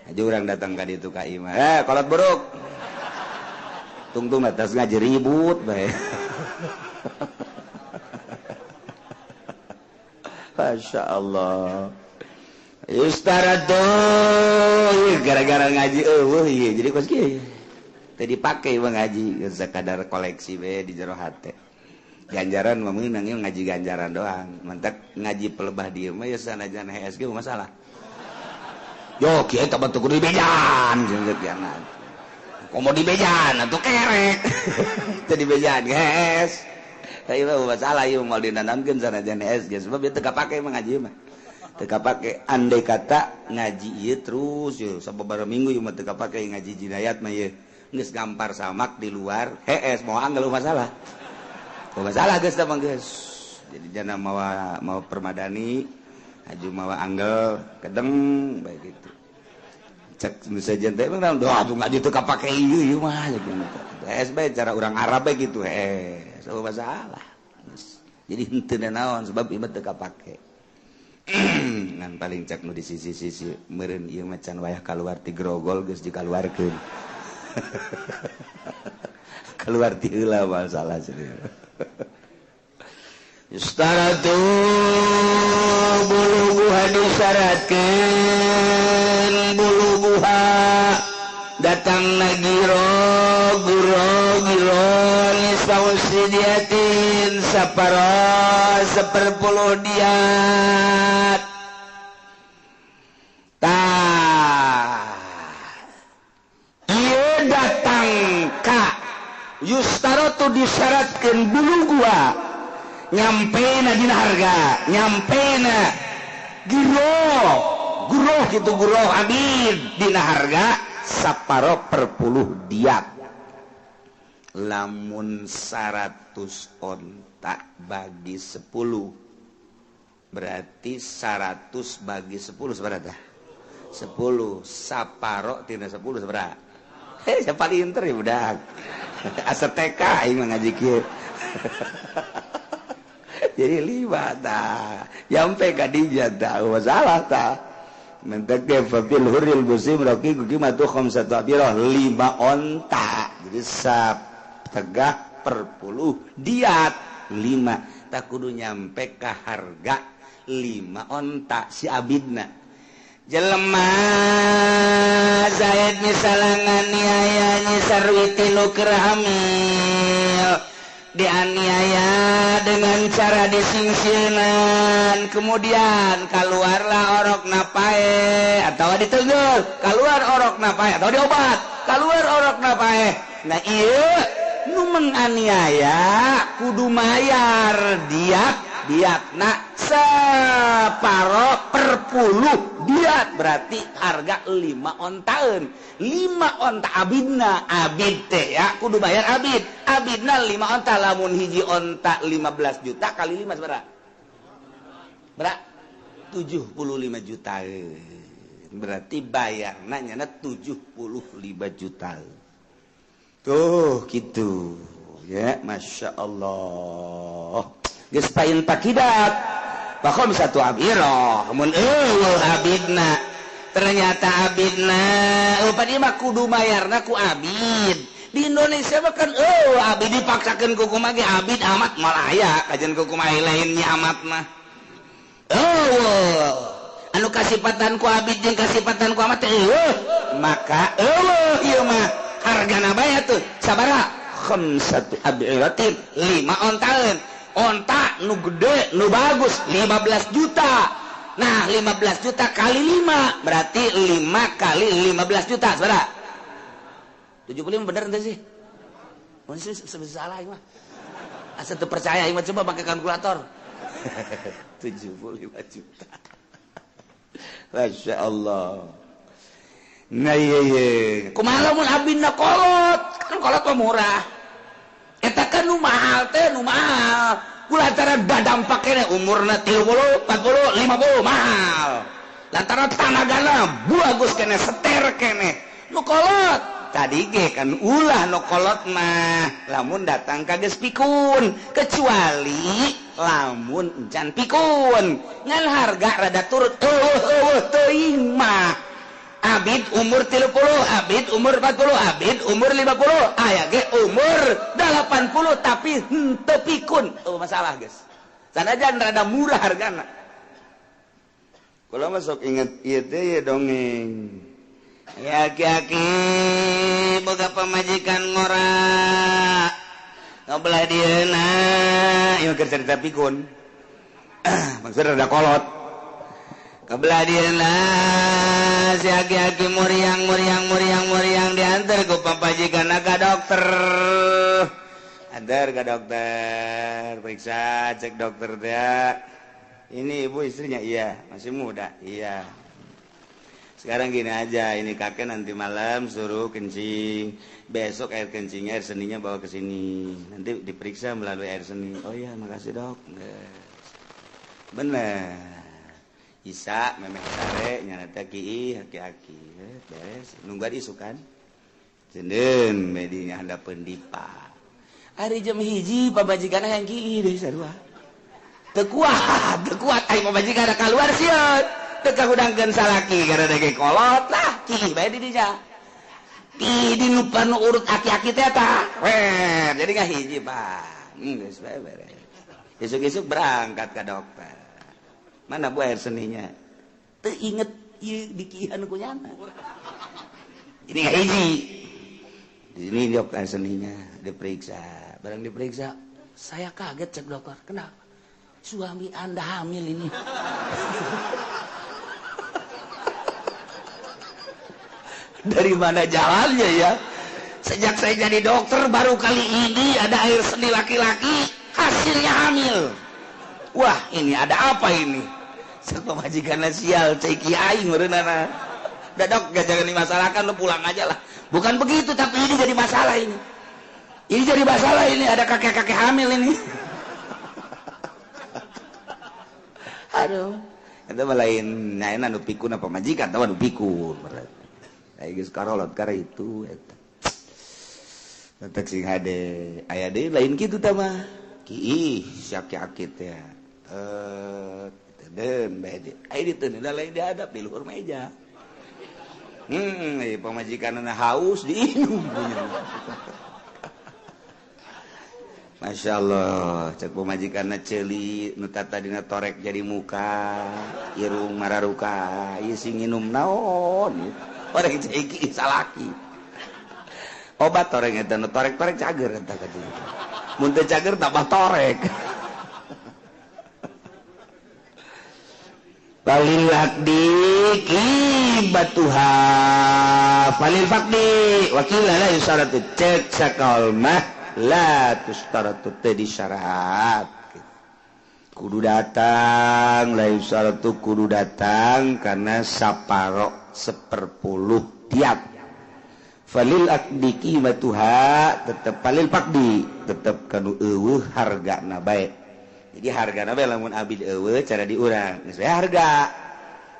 Haji urang datang ka ditu ka imah. Kolot buruk. Tungtung atas ngaji ribut bae. Masya Allah. Yustarado gara-gara ngaji eueuh ieu jadi kos kieu. Teu dipake mah ngaji sakadar koleksi we di jero hate. Ganjaran mah meunang ieu ngaji ganjaran doang. Mantak ngaji pelebah dieu mah ya sanajan HSG masalah. Yo kieu teh batu kudu dibejan jeung komo dibejan atuh kerek. Teu dibejan geus. Tapi mah masalah ieu moal dinanamkeun sanajan HSG sebab ieu teu kapake mah ngaji mah. Teu kapake andai kata ngaji ieu terus ieu sababaraha minggu ieu mah teu kapake ngaji jinayat mah ieu. Geus gampar samak di luar hees moal anggal masalah. Masalah geus tah mah geus. Jadi jana mawa mawa permadani aju mawa anggel kedeng bae gitu. Cek misalnya teh emang doa tuh ngaji teu kapake ieu ieu mah gitu. Hees bae cara urang Arab bae gitu hees masalah. Jadi henteu naon sebab ieu mah teu kapake. Ngan paling cek nu di sisi-sisi meureun ieu mah can wayah kaluar ti grogol geus dikaluarkeun. Keluar ti heula masalah serius. Yustaratu buluguha disyaratkeun buluguha datang giro guro giro nisausidiatin saparo seperpuluh diat tah ieu datang ka yustarotu disyaratkeun buluguha nyampena dina harga nyampena giro guro gitu guro abid dina harga saparo perpuluh diat. Lamun 100 onta bagi 10 berarti 100 bagi 10 seberapa? 10 saparo tina 10 seberapa? Hei, siapa pinter ya budak. Asa TK aing mah ngaji kieu. Jadi 5 tah. Nyampe ka dinya tah masalah tah. Mentek ge fil hurril muslim raqiqu qimatu khamsatu abirah 5 onta. Jadi tegah per puluh diat 5 tak kudu nyampe ke harga 5 onta si abidna. Jelema Zaid misalnya nganiaya Nyi Sarwiti nu keur hamil, dianiaya dengan cara disingsieunan, kemudian keluarlah orok napae atau ditegur, keluar orok napae atau diobat, keluar orok napae. Nah iya nu menganiaya kudu mayar diat diatna separo per puluh diat, berarti harga 5 ontaeun. 5 onta abidna, abid teh ya kudu bayar abid. Abidna 5 onta, lamun hiji onta 15 juta kali 5 sabaraha? Berapa? 75 juta. Berarti bayarna nyana 75 juta. Tuh gitu ya, Masya Allah. Geus pain pakidat bakhom satu abirah mun eueuh abidna. Ternyata abidna upadi mah kudu mayarna ku abid. Di Indonesia mah kan eueuh abid dipaksakeun ku kumaha ge abid amat moal aya kajian ku kumaha lainnya amat mah. Eueuh anu kasipatan ku abid jeung kasipatan ku amat teh eueuh, maka eueuh ieu mah hargana bae tuh sabaraha? Khamsatu abiratin 5 ontaeun. Onta nu gede nu bagus 15 juta. Nah 15 juta kali 5 berarti 5 kali 15 juta saudara. 75 bener ente sih? Masih salah mah. Asa teu percaya mah, coba pakai kalkulator. 75 juta. Masya Allah. Nah iya iya. Kumaha lamun abina kolot? Kan kolot mah murah. Eta kan nu mahal teh, nu mahal. Ku lantaran badampak kene umurna 30, 40, 50 mahal. Lantaran tanagana bagus kene, seter kene. Nu kolot tadi ge kan ulah nu kolot mah lamun datang ka geus pikun, kecuali lamun encan pikun. Ngan harga rada turut eueuh teuing mah. Abid umur 30, abid umur 40, abid umur 50, aya ge umur 80 tapi henteu pikun. Oh masalah guys. Sanajan rada murah hargana. Kula mah sok inget ieu teh dongeng. Ya aki-aki boga pamajikan ngora. Ngobelah dieuna, ieu keur cerita pikun. Maksudna rada kolot. Kebelah dieuna si aki-aki muriang muriang muriang muriang diantar ku pamajikan ka dokter. Antar ke dokter, periksa, cek dokter dia. Ini ibu istrinya? Iya, masih muda. Iya. Sekarang gini aja, ini kakek nanti malam suruh kencing. Besok air kencingnya, air seninya bawa ke sini. Nanti diperiksa melalui air seni. Oh iya, makasih dok. Bener. Isa memeh sare nyana ki aki-aki beres nungguan isukan jendeun medinya handapeun dipa ari jam 1 pamajikan yang ki deui sarua teu kuat ai pamajikan kaluar sieun teu kahudangkeun salaki gara dege kolot lah ki bae di dinya ki di nu urut aki-aki teh tah weh jadi ngahiji Pak geus bae beres isuk-isuk berangkat ka dokter. Mana bu air seninya? Teu inget ieu dikihan ku nyana. Ini nggak hiji. Di sini dok air seninya diperiksa. Barang diperiksa, saya kaget cek dokter. Kenapa? Suami Anda hamil ini. Dari mana jalannya ya? Sejak saya jadi dokter baru kali ini ada air seni laki-laki hasilnya hamil. Wah, ini ada apa ini? Pemajikan sial ceki aing meureunana. Udah dok, gak jangan dimasalahkan, lu pulang aja lah. Bukan begitu, tapi ini jadi masalah ini. Ini jadi masalah ini, ada kakek-kakek hamil ini. Aduh, itu lain nyaena nu pikun apa majikan tahu nu pikun. Aya geus karolot kara itu eta. Tetek sing hade aya deui lain kitu tah mah. Ki sia-aki teh. Den bae di. Aya ditu lain dihadap di luhur meja. Pamajikanna haus diinum. Masya Allah, cek pamajikanna ceuli nu tadina torek jadi muka, irung mararuka, ieu sing nginum naon? Orek cai salaki. Obat torek eta nu torek-torek cager eta ka dieu. Mun teu cager tambah torek. Falil aqdi qibatuha falil faqdi wakila la yusaratu cek sakal mah la tustaratu teu disyarat kudu datang la yusaratu kudu datang karena saparo 1/10 tiap falil aqdi qimatuha tetep falil faqdi tetep kanu eueuh hargana bae. Jadi hargana bae lamun abid eueuh cara diurang geus bae harga.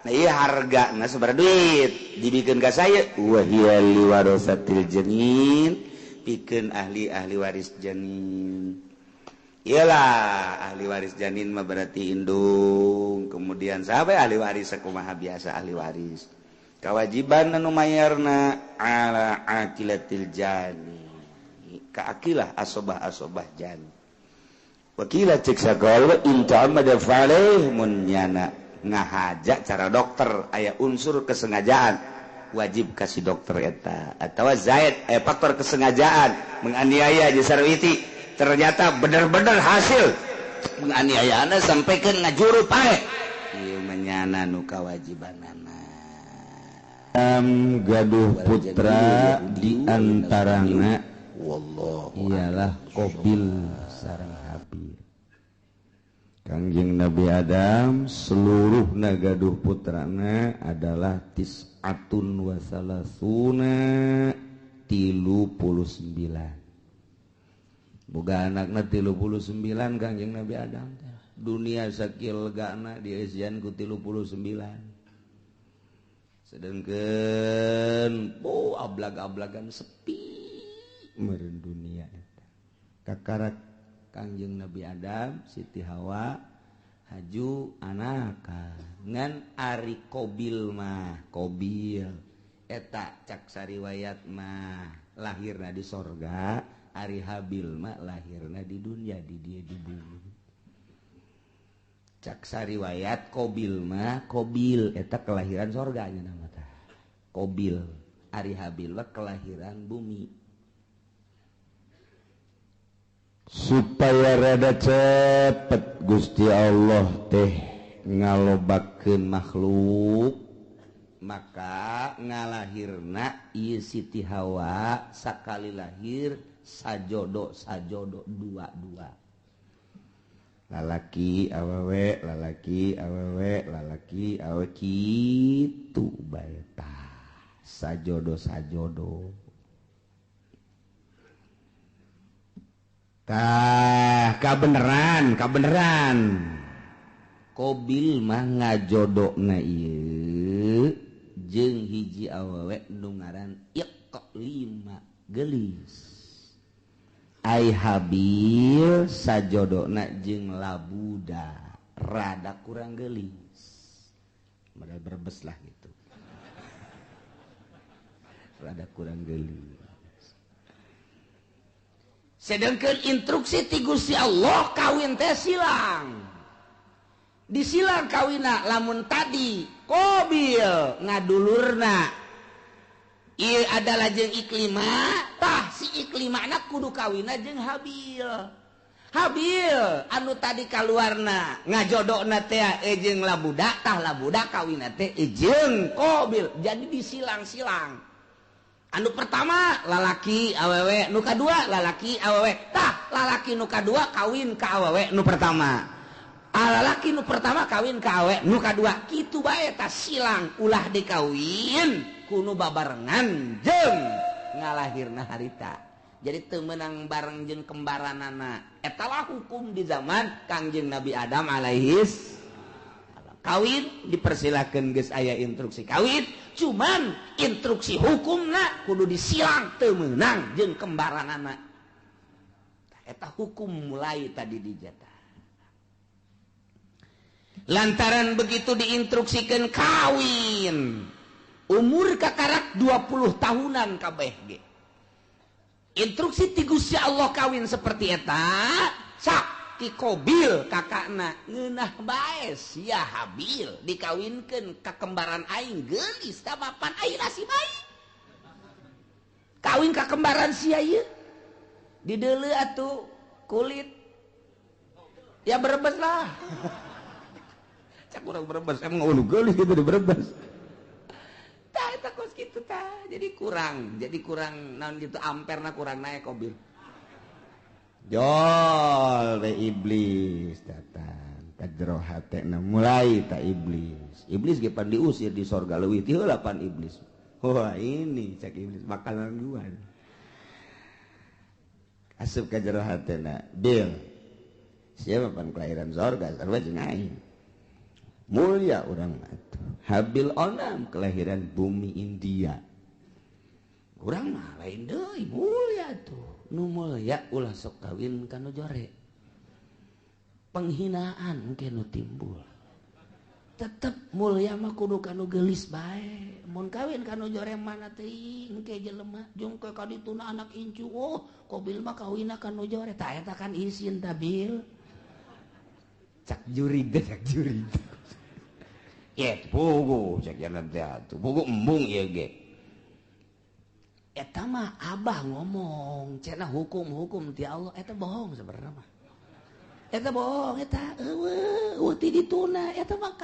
Nah ieu hargana sabaraha duit dibikeun ka saya wa hiya liwarasatil janin pikeun ahli-ahli waris janin. Iyalah ahli waris janin mah berarti indung, kemudian saha ahli waris sakumaha biasa ahli waris. Kewajiban anu mayarna ala aqilatil jani. Ka aqilah asobah-asobah jani. Wakila cek sagala in ta'ammada fa'alaih mun nyana ngahaja cara dokter aya unsur kesengajaan wajib kasih dokter eta atau zaid aya faktor kesengajaan menganiaya jeung sarwiti ternyata bener-bener hasil menganiayana sampai ke ngajuru pae ieu menyana nu kawajibanana. Gaduh putra di antarana wallahu ialah Qabil sareng Habil. Kangjeng Nabi Adam seluruh nagaduh putrana adalah tis'atun wa salasuna 39. Boga anakna 39 Kangjeng Nabi Adam. Dunia sakil gana dieusian ku 39. Sedangkan oh ablag-ablagan sepi meureun dunia eta. Kakarak Kangjeng Nabi Adam, Siti Hawa haju anaka ngan ari Qabil mah Qabil eta cak sariwayat mah lahirna di sorga, ari Habil mah lahirna di dunia di dia di bumi. Cak sariwayat Qabil mah Qabil eta kelahiran sorga nya nama tah Qabil, ari Habil mah kelahiran bumi. Supaya rada cepet Gusti Allah teh ngalobakeun makhluk maka ngalahirna ieu Siti Hawa sakali lahir sajodo sajodo dua-dua lalaki awewe lalaki awewe lalaki awewe kitu bae tah sajodo sajodo. Tah kabeneran kabeneran Qabil mah ngajodona ieu jeung hiji awewe nu ngaran Iqlima geulis. Ai Habil sajodona jeung Labuda rada kurang geulis. Modal berbes lah gitu. Rada kurang geulis. Sedangkan instruksi ti Gusti Allah kawin teh silang. Disilang kawina lamun tadi Qabil ngadulurna ieu adalah jeung Iklima, tah si Iklimana kudu kawina jeung Habil. Habil anu tadi kaluarna ngajodokna teh jeung Labuda, tah Labuda kawina teh jeung Qabil. Jadi disilang-silang. Anu pertama lalaki awewe, nu kadua lalaki awewe. Tah lalaki nu kadua kawin ka awewe nu pertama. Lalaki nu pertama kawin ka awewe nu kadua. Kitu bae tah silang ulah dikawin kuno babarengan jeung ngalahirna harita. Jadi teu meunang bareng jeung kembaranana. Eta lah hukum di zaman Kangjeng Nabi Adam alaihis. Kawin dipersilakan, geus aya instruksi kawin, cuman instruksi hukumna kudu disilang, teu meunang jeung kembaranana. Eta hukum mulai tadi dijata. Lantaran begitu diinstruksikan kawin, umur kakarak 20 tahunan kabeh ge. Instruksi ti Gusti Allah kawin seperti eta, sak ti Kobil kakakna ngeunah bae sia Habil dikawinkeun ka kembaran aing geulis, tamapan aing nasib aing. Kawin ka kembaran sia ieu. Dideuleu atuh kulit. Ya Brebes lah. Cak urang Brebes emang ulu geulis gitu di Brebes. Tah eta kos kitu tah. Jadi kurang naon gitu, amperna kurang naik Kobil. Jol we iblis datang ka jero hatena, mulai tak iblis. Iblis ge pan diusir di sorga, leuwih ti heula pan iblis. Wah, ini cek iblis makanan gua. Asup ka jero hatena, Bil. Siapa pan kelahiran sorga, sarua jeung aing. Mulia urang atuh. Habil onam kelahiran bumi India. Urang mah lain deui, mulia tuh. Nu mulia ulah sok kawin ka nu jore. Penghinaan engke nu timbul. Tetep mulia mah kudu ka nu geulis bae. Mun kawin ka nu jore mana teuing engke jelema jeung ke ka dituna anak incu. Oh, Kobil mah kawinna ka nu jore. Tah eta kan isin ta, Bil. Cak jurig teh, cak jurig. Ye, pugu cak jalan teh atuh. Pugu embung ieu ge. Eta mah abah ngomong cenah hukum-hukum ti Allah, eta bohong sebenarnya mah. Eta bohong eta, eueuh eueuh ti dituna eta mah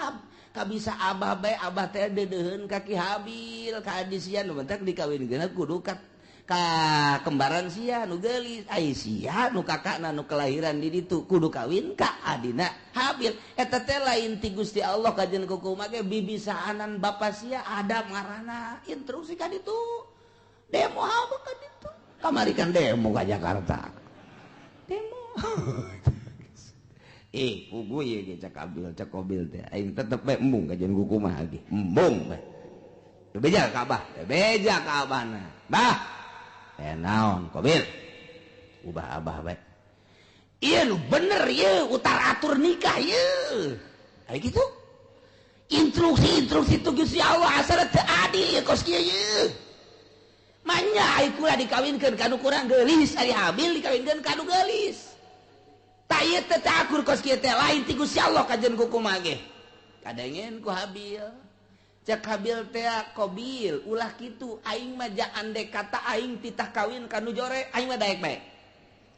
kabisa abah bae. Abah teh deudeuheun ka Ki Habil ka adi sia nu bentak dikawinkeun kudu ka kembaran sia nu geulis, ai sia nu kakakna nu kelahiran di ditu kudu kawin ka adina Habil. Eta teh lain ti Gusti Allah kajen kukumaha ge, bibisaanan bapa sia Adam ngaranna, instruksi ka ditu. Demo apa kan itu kamari kan, demo ke Jakarta, demo. Eh, pugu ieu ge cak Abil, cak Kobil teh aing tetep bae embung kajian kukumaha ge, embung bae. Beja ka abah, beja ka abahna. Bah, eh naon Kobil? Ubah abah bae. Ieu nu bener ieu utar atur nikah ieu. Kayak gitu. Instruksi-instruksi tu Gusti Allah asal teu adil ieu kos kieu ieu. Manya ai kula dikawinkeun ka nu kurang geulis, ari Habil dikawinkeun ka nu geulis. Tak ieu teh teu akur kos kieu teh, lain ti Gusti Allah kajen kukumaha ge. Kadengen ku Habil. Cek Habil teh, Kobil ulah kitu, aing mah ja andek kata aing titah kawin ka nu jore, aing mah daek bae.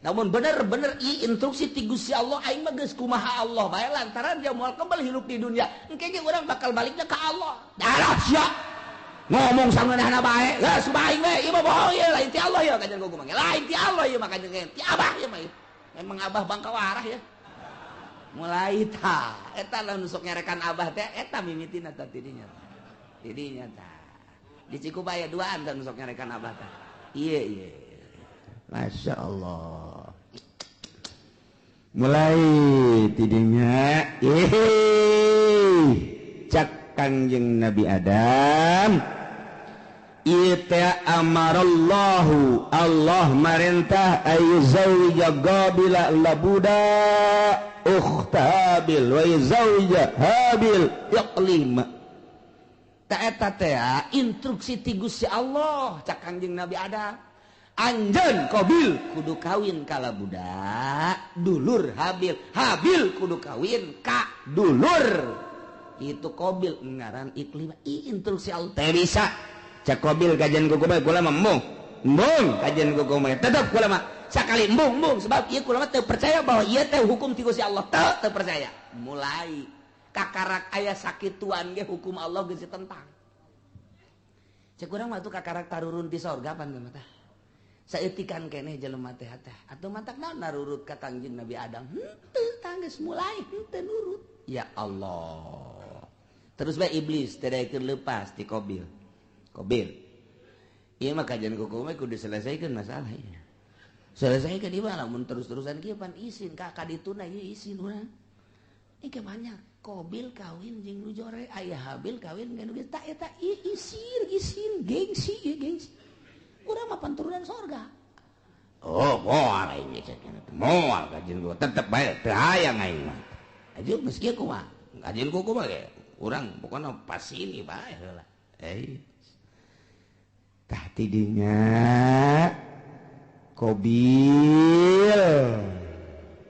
Namun bener-bener i instruksi ti Gusti Allah, aing mah geus kumaha Allah bae, lantaran dia moal kembali hidup di dunia. Engke ge urang bakal baliknya ke Allah. Darah sia. Ngomong sangeunahna bae, geus aing we, ieu mah bohong ieu, lain ti Allah ieu kajen kukumaha. Lain ti Allah ieu mah kajen ti abah ieu mah. Emang abah bangka warah ya. Mulai ta, eta lah nu sok nyarekan abah teh eta mimitina tah tidinya. Tidinya tah. Di Cikubaya duaan tah nu sok nyarekan abah tah. Iya iya. Masya Allah. Mulai tidinya, ih, cak Kangjeng Nabi Adam. Ieu teh amarallahu, Allah marentah ayyuzawwija Qabila labuda ukhta Habil wa yuzawwija Habil Iqlima. Ta eta teh instruksi ti Gusti Allah cak Kangjeng Nabi Adam. Anjeun Qabil kudu kawin ka budak dulur Habil, Habil kudu kawin ka dulur itu Qabil ngaran Iklimah. I instruksi Allah teh bisa cak Qabil kajian kuku bae, kula mah embung embung kajian kuku mah tetep kula mah sakali embung embung, sebab ieu kula mah teu percaya bahwa ieu teh hukum ti Gusti Allah, teu teu percaya. Mulai kakarak aya sakituan ge hukum Allah geus ditentang. Cek urang mah tuh kakarak tarurun ti sorga pan mah tah, saeutikan keneh jelema teh teh atuh, matak naon narurut ka Kangjeng Nabi Adam henteu, tanggeus mulai henteu nurut. Ya Allah, terus bae iblis teh daekeun leupas ti Qabil. Qabil, ieu mah kajian kuku mah kudu diselesaikan masalah ieu. Selesai ke di mana mun terus-terusan kieu pan isin ka kadituna ieu isin urang. Ini banyak Kobil kawin jeung nu jore, aya Habil kawin jeung nu tak eta isin isin gengsi ieu gengsi. Urang mah turunan sorga. Oh, moal aing cek moal kajian gua tetep bae teu hayang aing mah. Aju geus kieu kumaha? Kajian ku kumaha ge? Urang pokona pas ini bae heula. Eh. Tah tidinya Kobil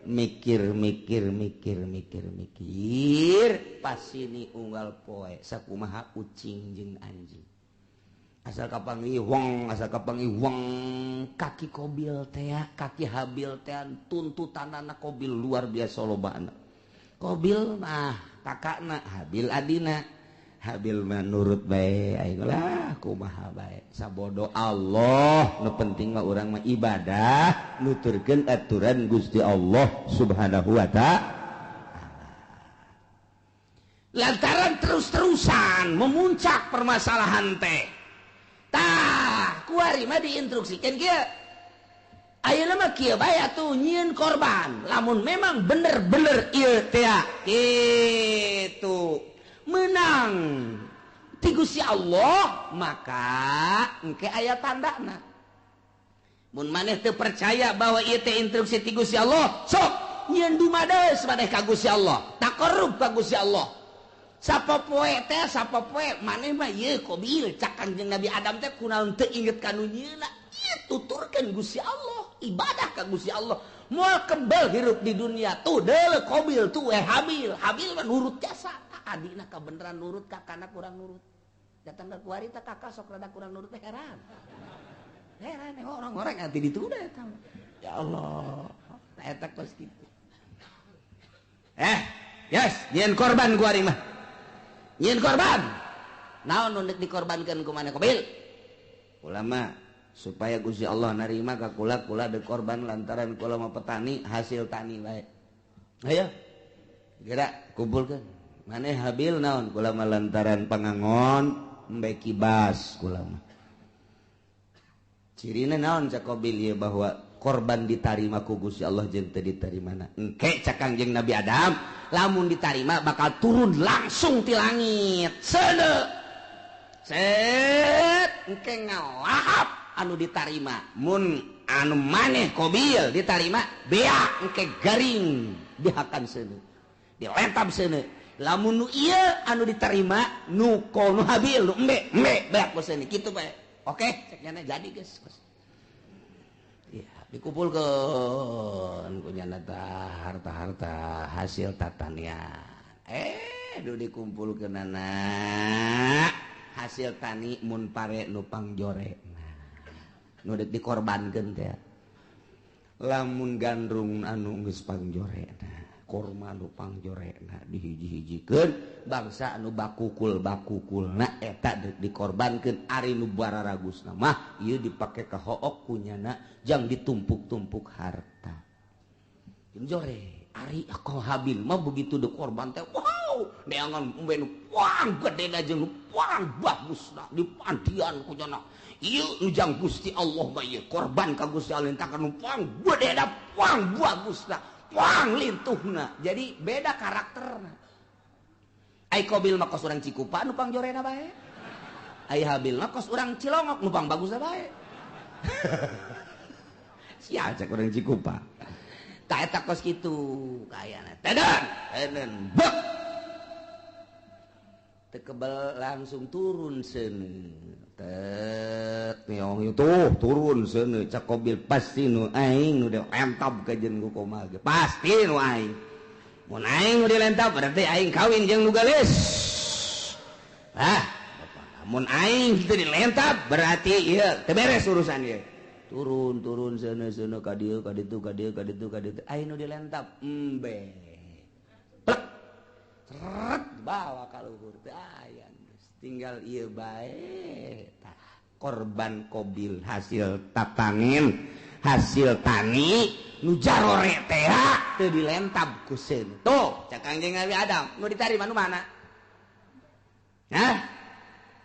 mikir mikir mikir mikir mikir pas ini unggal poe sakumaha ucing jeung anjing asal kapanggih wong asal kapanggih wong kaki Kobil teh kaki Habil teh tuntutanana Kobil luar biasa lobana. Kobil mah kakakna, Habil adina. Habil mah nurut bae aing lah kumaha bae sabodo Allah nu penting mah urang mah ibadah nuturkeun aturan Gusti Allah Subhanahu wa ta'ala. Lantaran terus-terusan memuncak permasalahan teh tah kuari mah diinstruksikeun kieu ayeuna mah kieu bae atuh nyieun korban lamun memang bener-bener ieu teh kitu menang ti Gusti Allah maka engke aya tandana. Mun maneh teu percaya bahwa ieu teh instruksi ti Gusti Allah sok nyieun dumades maneh ka Gusti Allah taqarrub ka Gusti Allah sapopoe teh sapopoe maneh mah ieu Kobil cak Kangjeng Nabi Adam teh kunaon teu inget ka nu nyieunna ieu tuturkeun Gusti Allah ibadah ka Gusti Allah moal kebel hirup di dunia tuh deuleu Kobil tuh Habil Habil mah nurut jasa adina kebenaran nurut kakana kurang nurut datang ke kuari teh kakak sok rada kurang nurut teh heran heran orang-orang anti ditunda eta ya Allah eta kos kitu yes nyieun korban kuari mah nyieun korban naon nu deuk dikorbankeun ku maneh Kobil ulama supaya Gusti Allah narima ka kula kula deuk korban lantaran kula mah petani hasil tani bae ayo geura kumpulkeun maneh Habil naon kula mah lantaran pangangon embe kibas kula mah cirina naon cak Kobil ieu bahwa korban ditarima ku Gusti Allah jeung teu ditarimana engke cak Kangjeng Nabi Adam lamun ditarima bakal turun langsung ti langit seudeu set engke ngalahap anu ditarima mun anu maneh Kobil ditarima beak engke garing dihakan seudeu dilentab seudeu lamun nu ieu anu diterima nu nu Habil nu embe embe beak bosen kitu bae oke cek nyana jadi geus ya dikumpulkeun ku nyana harta-harta hasil tatanian nu dikumpulkeunana hasil tani mun pare nu pangjore nu deuk dikorbankeun teh lamun gandrung anu geus pangjorena korma nu pangjorena dihiji-hijikeun bangsa anu bakukul-bakukulna eta deuk dikorbankeun ari nu bararagusna mah ieu dipake ka hook kunyana jang ditumpuk-tumpuk harta jore ari ko Habil mah begitu dikorban teh wow neangan embe nu pang gedena jeung nu pang bagusna dipandian kunyana ieu nu jang Gusti Allah mah ieu korban ka Gusti Allah takan nu pang gedena pang bagusna pang lintuhna jadi beda karakterna ai Kobil mah kos urang Cikupa nu pangjorena bae ai Habil mah kos urang Cilongok nu pang bagusna bae sia cek urang Cikupa ta eta kos kitu kayana teden teden bek teu kebel langsung turun seuneu tet miong tuh turun seuneu cak Kobil pasti nu aing nu dilentab ka jeung ku komal ge pasti nu aing mun aing nu dilentab berarti aing kawin jeung nu geulis ah mun aing teu dilentab berarti ieu teu beres urusan ieu turun turun seuneu seuneu ka dieu ka ditu ka dieu ka ditu ka ditu aing nu dilentab embe plek seret bawa ka luhur teu aya tinggal ieu bae tah korban Kobil hasil tatanin hasil tani nu jarore teh teu dilentab ku seun tuh cak Kangjeng Nabi Adam nu ditarima nu mana hah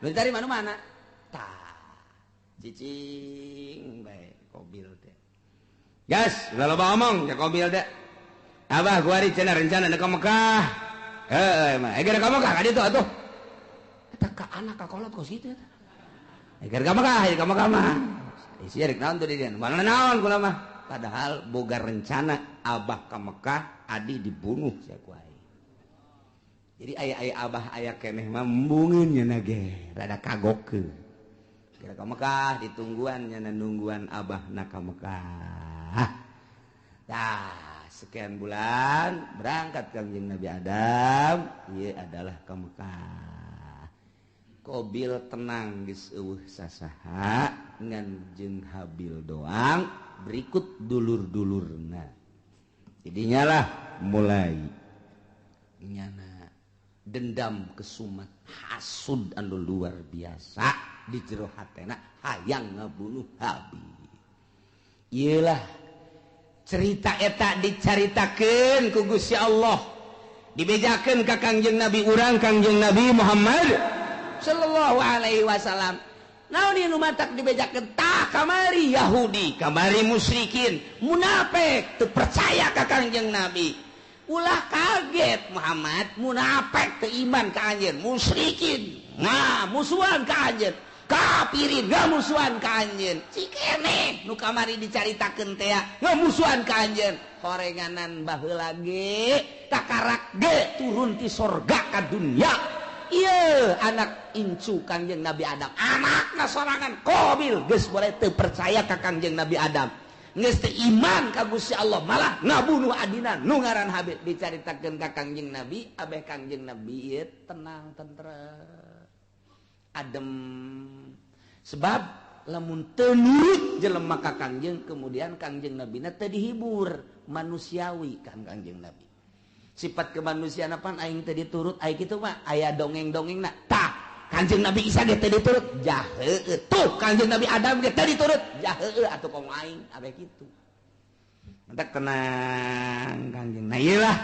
nu ditarima nu mana tah cicing bae Kobil teh Gas, ulah loba omong cek Qabil teh. Abah kuari cenah rencana ka Mekah. Heuh mah, eger ka Mekah ka ditu atuh. Eta ka anak ka kolot kos kitu eta. Eger ka Mekah, ka Mekah mah. Isi rek naon tuh di dieu? Mana naon kula mah. Padahal boga rencana abah ka Mekah, adi dibunuh sia ku aing. Jadi aya-aya abah aya keneh mah embungeun nya ge, rada kagokeun. Kira ka Mekah ditungguan nya nungguan abah na ka Mekah. Tah, sekian bulan berangkat Kangjeng Nabi Adam, ieu adalah ka Mekah. Qabil tenang geus eueuh sasaha ngan jeung Habil doang berikut dulur-dulurna. Jadinya lah mulai nyana dendam kesumat hasud anu luar biasa di jero hatena hayang ngabunuh Habil. Iyalah cerita eta dicaritakeun ku Gusti Allah, dibejakeun ka Kangjeng Nabi urang Kangjeng Nabi Muhammad sallallahu alaihi wasallam. Naon ieu nu matak dibejakeun? Tah kamari Yahudi, kamari musyrikin, munafik teu percaya ka Kangjeng Nabi. Ulah kaget Muhammad, munafik teu iman ka anjeun, musyrikin nah musuhan ka anjeun, kafirin ngamusuhan ka anjeun. Cikene nu kamari dicaritakeun teh ngamusuhan ka anjeun. Horenganan baheula ge takarak ge turun ti sorga ka dunya. Ieu anak incu Kangjeng Nabi Adam, anakna sorangan Qabil geus boleh teu percaya ka Kangjeng Nabi Adam, geus teu iman ka Gusti Allah, malah ngabunuh adina nu ngaran Habil. Dicaritakeun ka Kangjeng Nabi, abeh Kangjeng Nabi ieu tenang tentrem adem, sebab lamun teu nurut jelema ka Kangjeng, kemudian Kangjeng Nabina teu dihibur manusiawi kan Kangjeng Nabi. Sifat kemanusiaan apaan aing teu diturut aing kitu mah aya dongeng-dongengna. Tah Kangjeng Nabi Isa ge teu diturut jaheueuh, tuh Kangjeng Nabi Adam ge teu diturut jaheueuh atuh komo aing abeh kitu. Mentak tenang Kangjeng. Nah ieu lah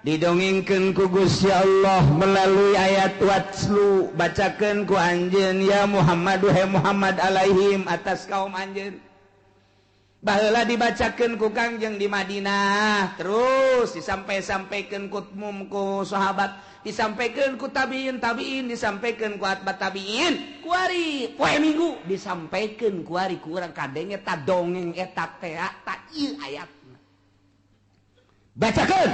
didongengkeun ku Gusti Allah melalui ayat watslu, bacakeun ku anjeun ya Muhammad duhai Muhammad alaihim atas kaum anjeun. Baheula dibacakeun ku Kangjeng di Madinah, terus disampai-sampaikeun ku mum ku sahabat, disampaikeun ku tabiin tabiin, disampaikeun ku atba tabiin, kuari poe Minggu disampaikeun kuari ku urang kadenge ta dongeng eta teh ta ieu ayatna. Bacakeun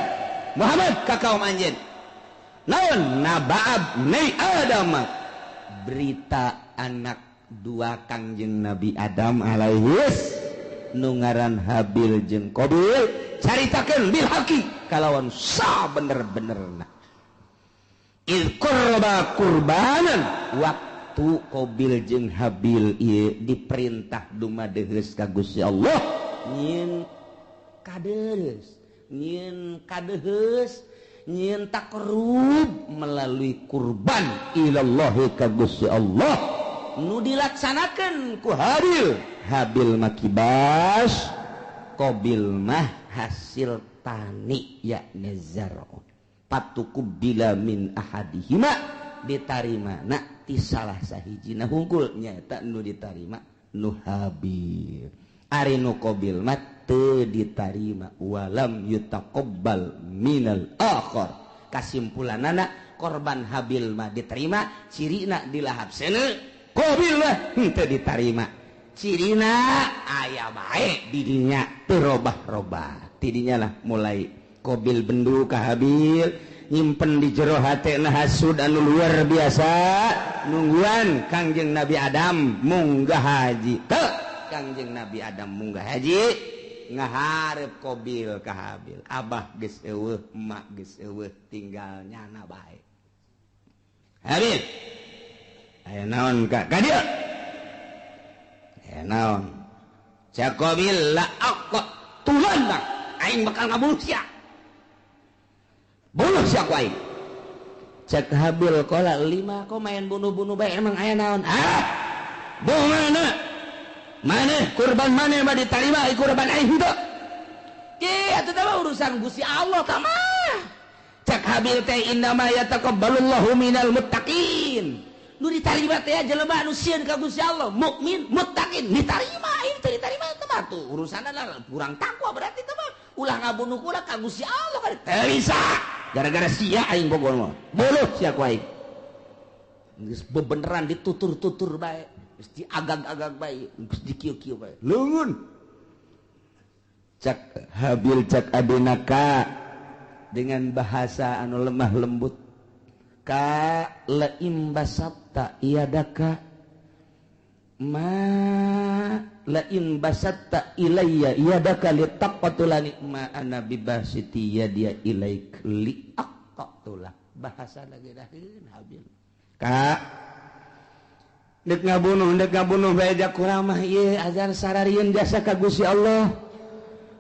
Muhammad ka kaum anjeun. Naon nabaab nei Adam, berita anak dua Kangjeng Nabi Adam alaihis nu ngaran Habil jeung Qabil, caritakeun bil haqi kalawan sa bener-benerna. Il qurba qurbanan, waktu Qabil jeung Habil ieu diperintah dumadeheus ka Gusti Allah nyieun kadeus, nyieun kadeheus, nyieun takrub melalui kurban ilallahi ka Gusti Allah nu dilaksanakeun ku Habil. Habil mah kibas, Qabil mah hasil tani yakni zar'un. Patuqubila min ahadihima, ditarima na ti salah sahijina hungkul nyaeta nu ditarima nu Habil. Ari nu Qabil mah teu ditarima, walam yutaqabbal minal akhar. Kasimpulanana korban Habil mah diterima, cirina dilahap seuneu, Qabil mah henteu ditarima. Cirina aya bae didinya teu robah-robah. Tidinya lah mulai Qabil bendu ka Habil, nyimpen di jero hatena hasud anu luar biasa, nungguan Kangjeng Nabi Adam munggah haji. Teu Kangjeng Nabi Adam munggah haji ngaharep Qabil ka Habil. Abah geus eueuh, emak geus eueuh, tinggal nyana bae. Habil, aya naon ka ka dieu? Aya naon? Cak Qabil la aqtulanna, aing bakal ngabunuh sia. Bunuh sia ku aing. Cak Habil qala lima, kok main bunuh-bunuh bae emang aya naon? Ah, bunuh mana? Maneh kurban maneh mah ditarima, kurban aing henteu. Ki atuh teh urusan Gusti Allah tah mah. Cak Habil teh innama yataqabbalullahu minal muttaqin. Nu ditarima teh jelema anu sieun ka Gusti Allah, mukmin, muttaqin, ditarima, ieu teh ditarima teh mah Ulah tuh urusan adalah kurang takwa berarti teh mah. Ulah ngabunuh kula ka Gusti Allah kan. Teu bisa. Gara-gara sia aing bogor mah. Boluh sia ku aing. Geus bebeneran ditutur-tutur bae, geus diagag-agag bae, geus dikieu-kieu bae. Leungeun. Cak Habil cak adina ka dengan bahasa anu lemah lembut. Ka laim basatta iadaka ma lain basatta ilayya yadaka litaqtulani ma ana bibasiti yadia ilaik liaqtula. Bahasa lagi daheun Habil. Ka dek ngabunuh bae ja kurang mah ieu ajar sararieun jasa ka Gusti Allah.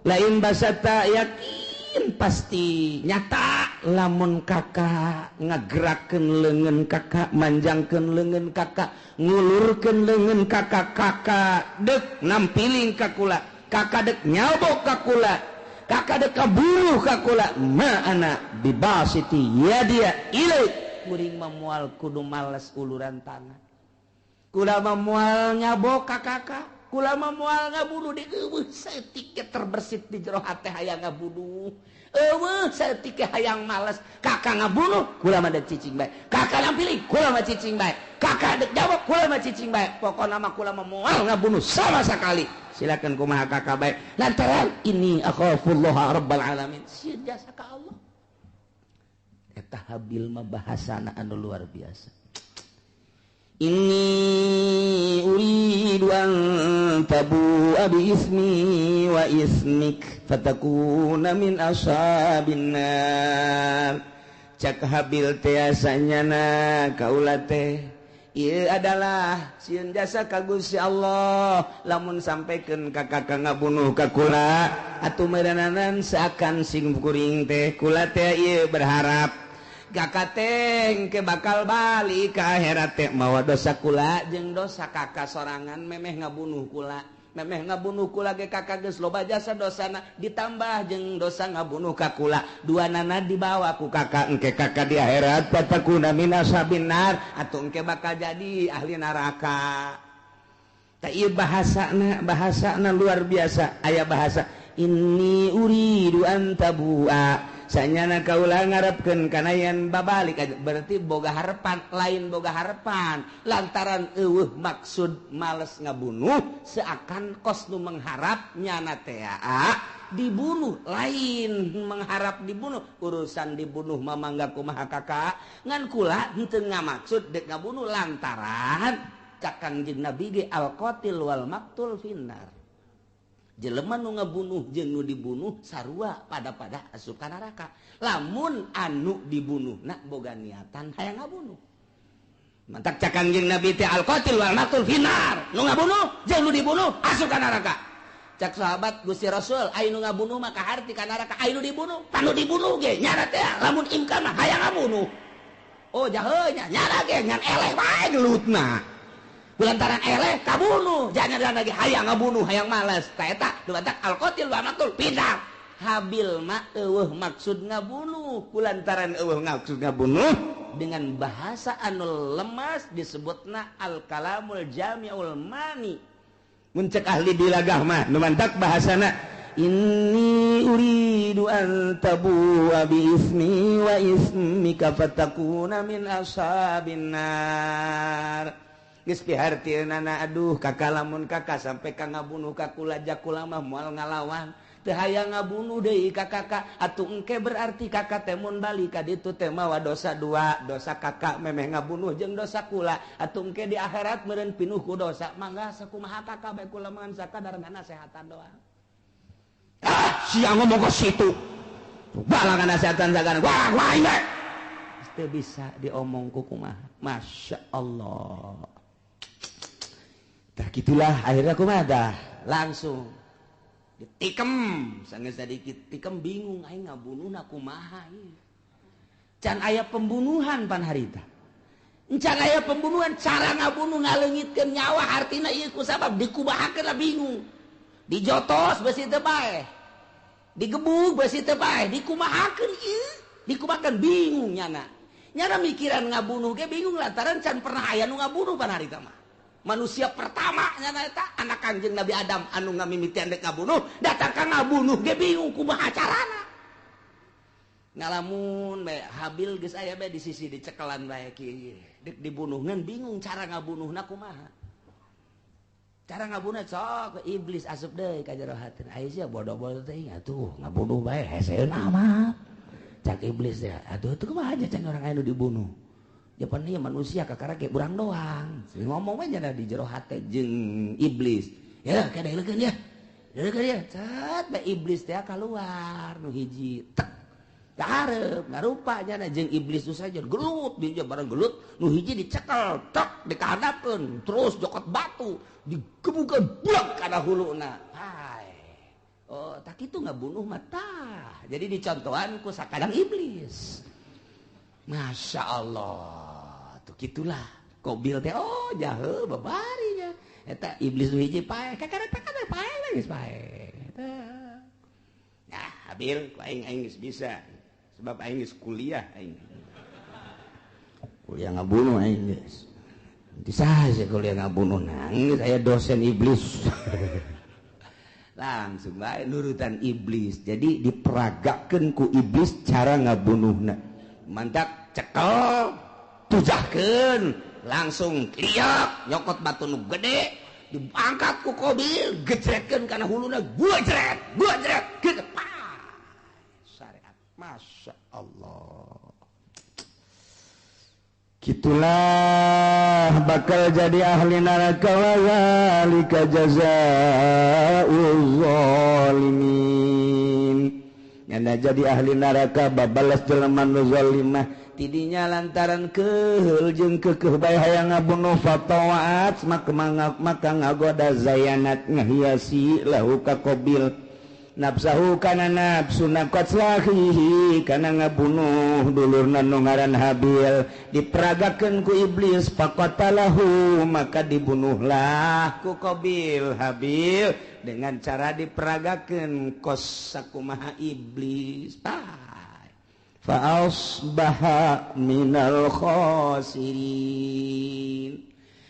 Lain basatta yakin pasti nyata lamun kakak ngagerakeun leungeun kakak, manjangkeun leungeun kakak, ngulurkeun leungeun kakak, kakak dek nampiling ka kula, kakak dek nyabok ka kula, kakak dek kaburuh ka kula, ma ana bibasiti yadia ilaik. Kuring mah moal kudu males uluran tangan, kula mah moal nyabok ka kakak, kula mah moal ngabunuh di eueuh saeutik terbersit di jero hate hayang ngabunuh. Eueuh saeutik hayang males, kakak ngabunuh kula mah dek cicing bae, kakak nampiling kula mah cicing bae, kakak dek jawab kula mah cicing bae, pokona mah kula mah moal ngabunuh sama sekali. Silakan kumaha kakak bae lantaran ini akhafullah rabbal alamin, sieun jasa ka Allah. Eta Habil mah bahasana anu luar biasa. Inni uridu an tabu'a bi ismi wa ismik fatakuna min ashabin nar. Cak Habil teh asanyana kaula teh ieu adalah sieun jasa ka Gusti Allah lamun sampaikan ka kakak ngabunuh ka kula atuh meureunanan seakan sing kuring teh kula teh ieu berharap kakak teh ke bakal balik ke akhirat teh mawa dosa kula jeung dosa kakak sorangan memeh ngabunuh kula, memeh ngabunuh kula ge kakak geus loba jasa dosana ditambah jeung dosa ngabunuh ka kula, dua nana dibawa ku kakak engke kakak di akhirat fatakuna min ashabin nar atuh engke bakal jadi ahli neraka. Tah ieu bahasana, bahasana luar biasa. Aya bahasa inni uridu an tabu'a sanyana kaula ngarepkeun kana yen babalik aja, berarti boga harepan, lain boga harepan lantaran eueuh maksud males ngabunuh seakan kos nu mengharap nyana teh dibunuh, lain mengharap dibunuh, urusan dibunuh mah mangga kumaha kakak ngan kula henteu ngamaksud dek ngabunuh lantaran cak Kangjeng Nabi ge al qatil wal maqtul finnar. Jelema nu ngabunuh jeung nu dibunuh sarua pada-pada asup ka neraka. Lamun anu dibunuhna boga niatan hayang ngabunuh. Mantak cak Kangjeng Nabi teh al qatil wal maqtul finnar. Nu ngabunuh jeung nu dibunuh asup ka neraka. Cak sahabat Gusti Rasul, aya nu ngabunuh mah kaharti ka neraka, aya nu dibunuh, tanu dibunuh ge nyara teh lamun imkan mah hayang ngabunuh. Oh jahe nya nyara ge ngan eleh bae gelutna. Lantaran eleh kabunuh, jangan lagi hayang ngabunuh, hayang males. Ta eta dumantak al-qatil wa maqtul pindah. Habil mah eueuh maksud ngabunuh, kulantaran eueuh maksud ngabunuh dengan bahasa anu lemas disebutna al-kalamul jami'ul mani. Mun cek ahli bilagah mah dumantak bahasana inni uridu an tabu'a bi ismi wa ismika fatakuna min ashabin nar. Geus pihartieunana aduh kakak lamun kakak sampai ka ngabunuh ka kula jakula mah moal ngalawan teu hayang ngabunuh deui ka kakak atuh engke berarti kakak teh mun balik ka ditu teh mawa dosa dua, dosa kakak memeh ngabunuh jeung dosa kula atuh engke di akhirat meureun pinuh ku dosa mangga sakumaha kakak bae kula mah sakadar nasehatan doang. Ah sia ngomong ka situ balangan nasehatan sagana wah wah bae teu bisa diomong ku kumaha. Masya Allah. Tah gitulah akhirnya kumaha dah langsung ditikem sanggeus sadikit tikem bingung aing ngabunuhna kumaha ieu. Can aya pembunuhan pan harita. Can aya pembunuhan cara ngabunuh ngaleungitkeun nyawa artina ieu ku sabab dikubahakeun lah bingung. Dijotos beusi teu bae. Digebug beusi teu bae, dikumahakeun ieu, dikumahakeun bingung nyana. Nyana mikiran ngabunuh ge bingung lantaran can pernah aya nu ngabunuh pan harita mah. Manusia pertama nyana eta anak Kangjeng Nabi Adam anu ngamimitian dek ngabunuh, datang ka ngabunuh ge bingung kumaha carana. Ngalamun bae Habil geus aya bae di sisi dicekelan bae kieu. Dek dibunuh ngan bingung cara ngabunuhna kumaha. Cara ngabunuh sok iblis asup deui ka jero hatina. Aya sia bodoh-bodoh teh atuh ngabunuh bae heseun amat. Cak iblis teh atuh teu kumaha aja can orang anu dibunuh. Japan ieu manusia kakara ge urang doang. Ngomong we nya di jero hate jeung iblis. Ya kadeulekeun ya. Deulekeun ya. Cet bae iblis teh kaluar nu hiji. Tek. Kaharep ngarupa nya jeung iblis nu saja gelut dia bareng gelut nu hiji dicekel tek dikahadapkeun terus jokot batu digebukeun buak kana huluna. Hai. Oh, tak kitu ngabunuh mah tah. Jadi dicontohan ku sakadang iblis. Masya Allah, tuh gitulah. Kobil teh, oh jahe babarinya. Eta iblis nu hiji paeh, kakara paeh paeh geus paeh. Eta. Nah, Habil ku aing aing geus bisa. Sebab aing geus kuliah aing. Kuliah ngabunuh aing geus. Nanti saja kuliah ngabunuh nangis aya dosen iblis. Langsung bae nurutan iblis. Jadi diperagakeun ku iblis cara ngabunuhna. Mantak cekel tujahkeun langsung liak nyokot batu nu gede diangkat ku Kobil gejretkeun kana huluna gua jret gitu syariat. Masya Allah, gitulah bakal jadi ahli neraka wa zalika jazaa'uz zalimin. Nyana jadi ahli neraka babalas jelema nu zalimah tidinya lantaran keheul jeung keukeuh bae hayang ngabunuh fatawaat maka ngagoda zayanat ngahiasi lahu ka Qabil nafsahu kana nafsuna qatlahihi kana ngabunuh dulurna nu ngaran Habil diperagakeun ku iblis faqatalahu maka dibunuhlah ku Qabil Habil dengan cara diperagakeun kos sakumaha iblis. Fa asbaha minal khasirin.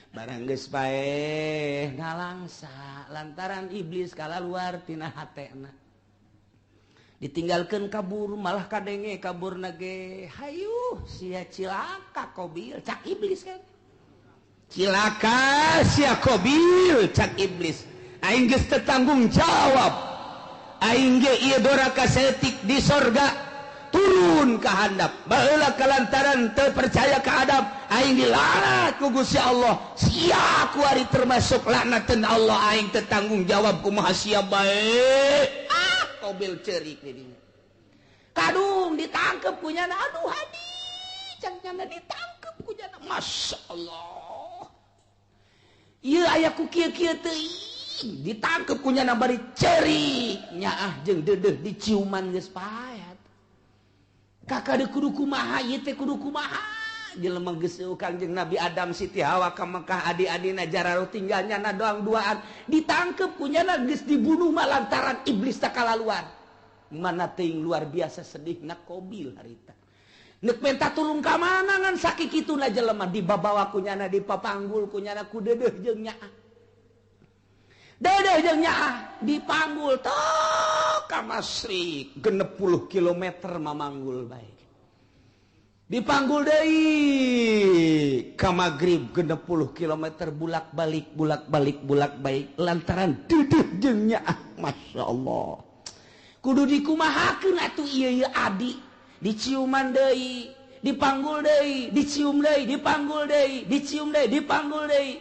Barang geus paeh ngalangsa lantaran iblis kalaluar tina hatena ditinggalkeun kabur malah kadenge kaburna ge hayuh sia cilaka Qabil cak iblis kan cilaka sia Qabil cak iblis aing geus teu tanggung jawab aing ge ieu doraka saeutik di sorga turun ka handap baheula kalantaran teu percaya ka Adam aing dilaknat ku Gusti Allah sia kuari termasuk laknateun Allah aing teu tanggung jawab kumaha sia bae. Ah Qabil ceurik di dinya kadung ditangkep ku nyana aduh hadi cang nyana ditangkep ku nyana Masya Allah ieu aya ku kieu-kieu teuing ditangkep ku nyana bari ceurik nyaah jeung deudeuh diciuman geus paet kakak de kudu kumaha ieu teh kudu kumaha jelema geus Kangjeng Nabi Adam Siti Hawa ka Mekah adi-adina jararo tinggal nyana doang duaan ditangkep ku nyana geus dibunuh mah lantaran iblis teh kalaluan mana teuing luar biasa sedihna Qabil harita neuk menta tulung ka mana ngan sakikituna jelema dibabawa ku nyana dipapanggul ku nyana ku deudeuh jeung nyaah deudeuh jeung nyaah dipanggul tok ka Masrik 60 km mamanggul bae dipanggul deui ka magrib 60 km bulak-balik bulak-balik bulak-balik lantaran deudeuh jeung nyaah. Masya Allah kudu dikumahakeun atuh ieu ieu adi diciuman deui dipanggul deui dicium deui dipanggul deui dicium deui dipanggul deui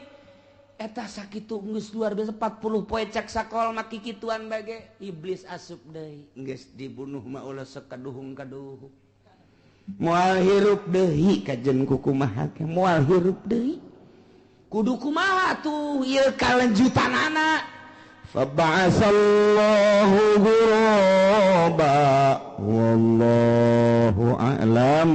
eta sakitu geus luar biasa 40 poe cak sakol mah kikituan bage iblis asup deui geus dibunuh mah ulah sekaduhung-kaduhung moal hirup deui kajen ku kumaha ge moal hirup deui kudu kumaha tuh ieu kalanjutanana fa ba'asallahu ghuraba wallahu a'lam.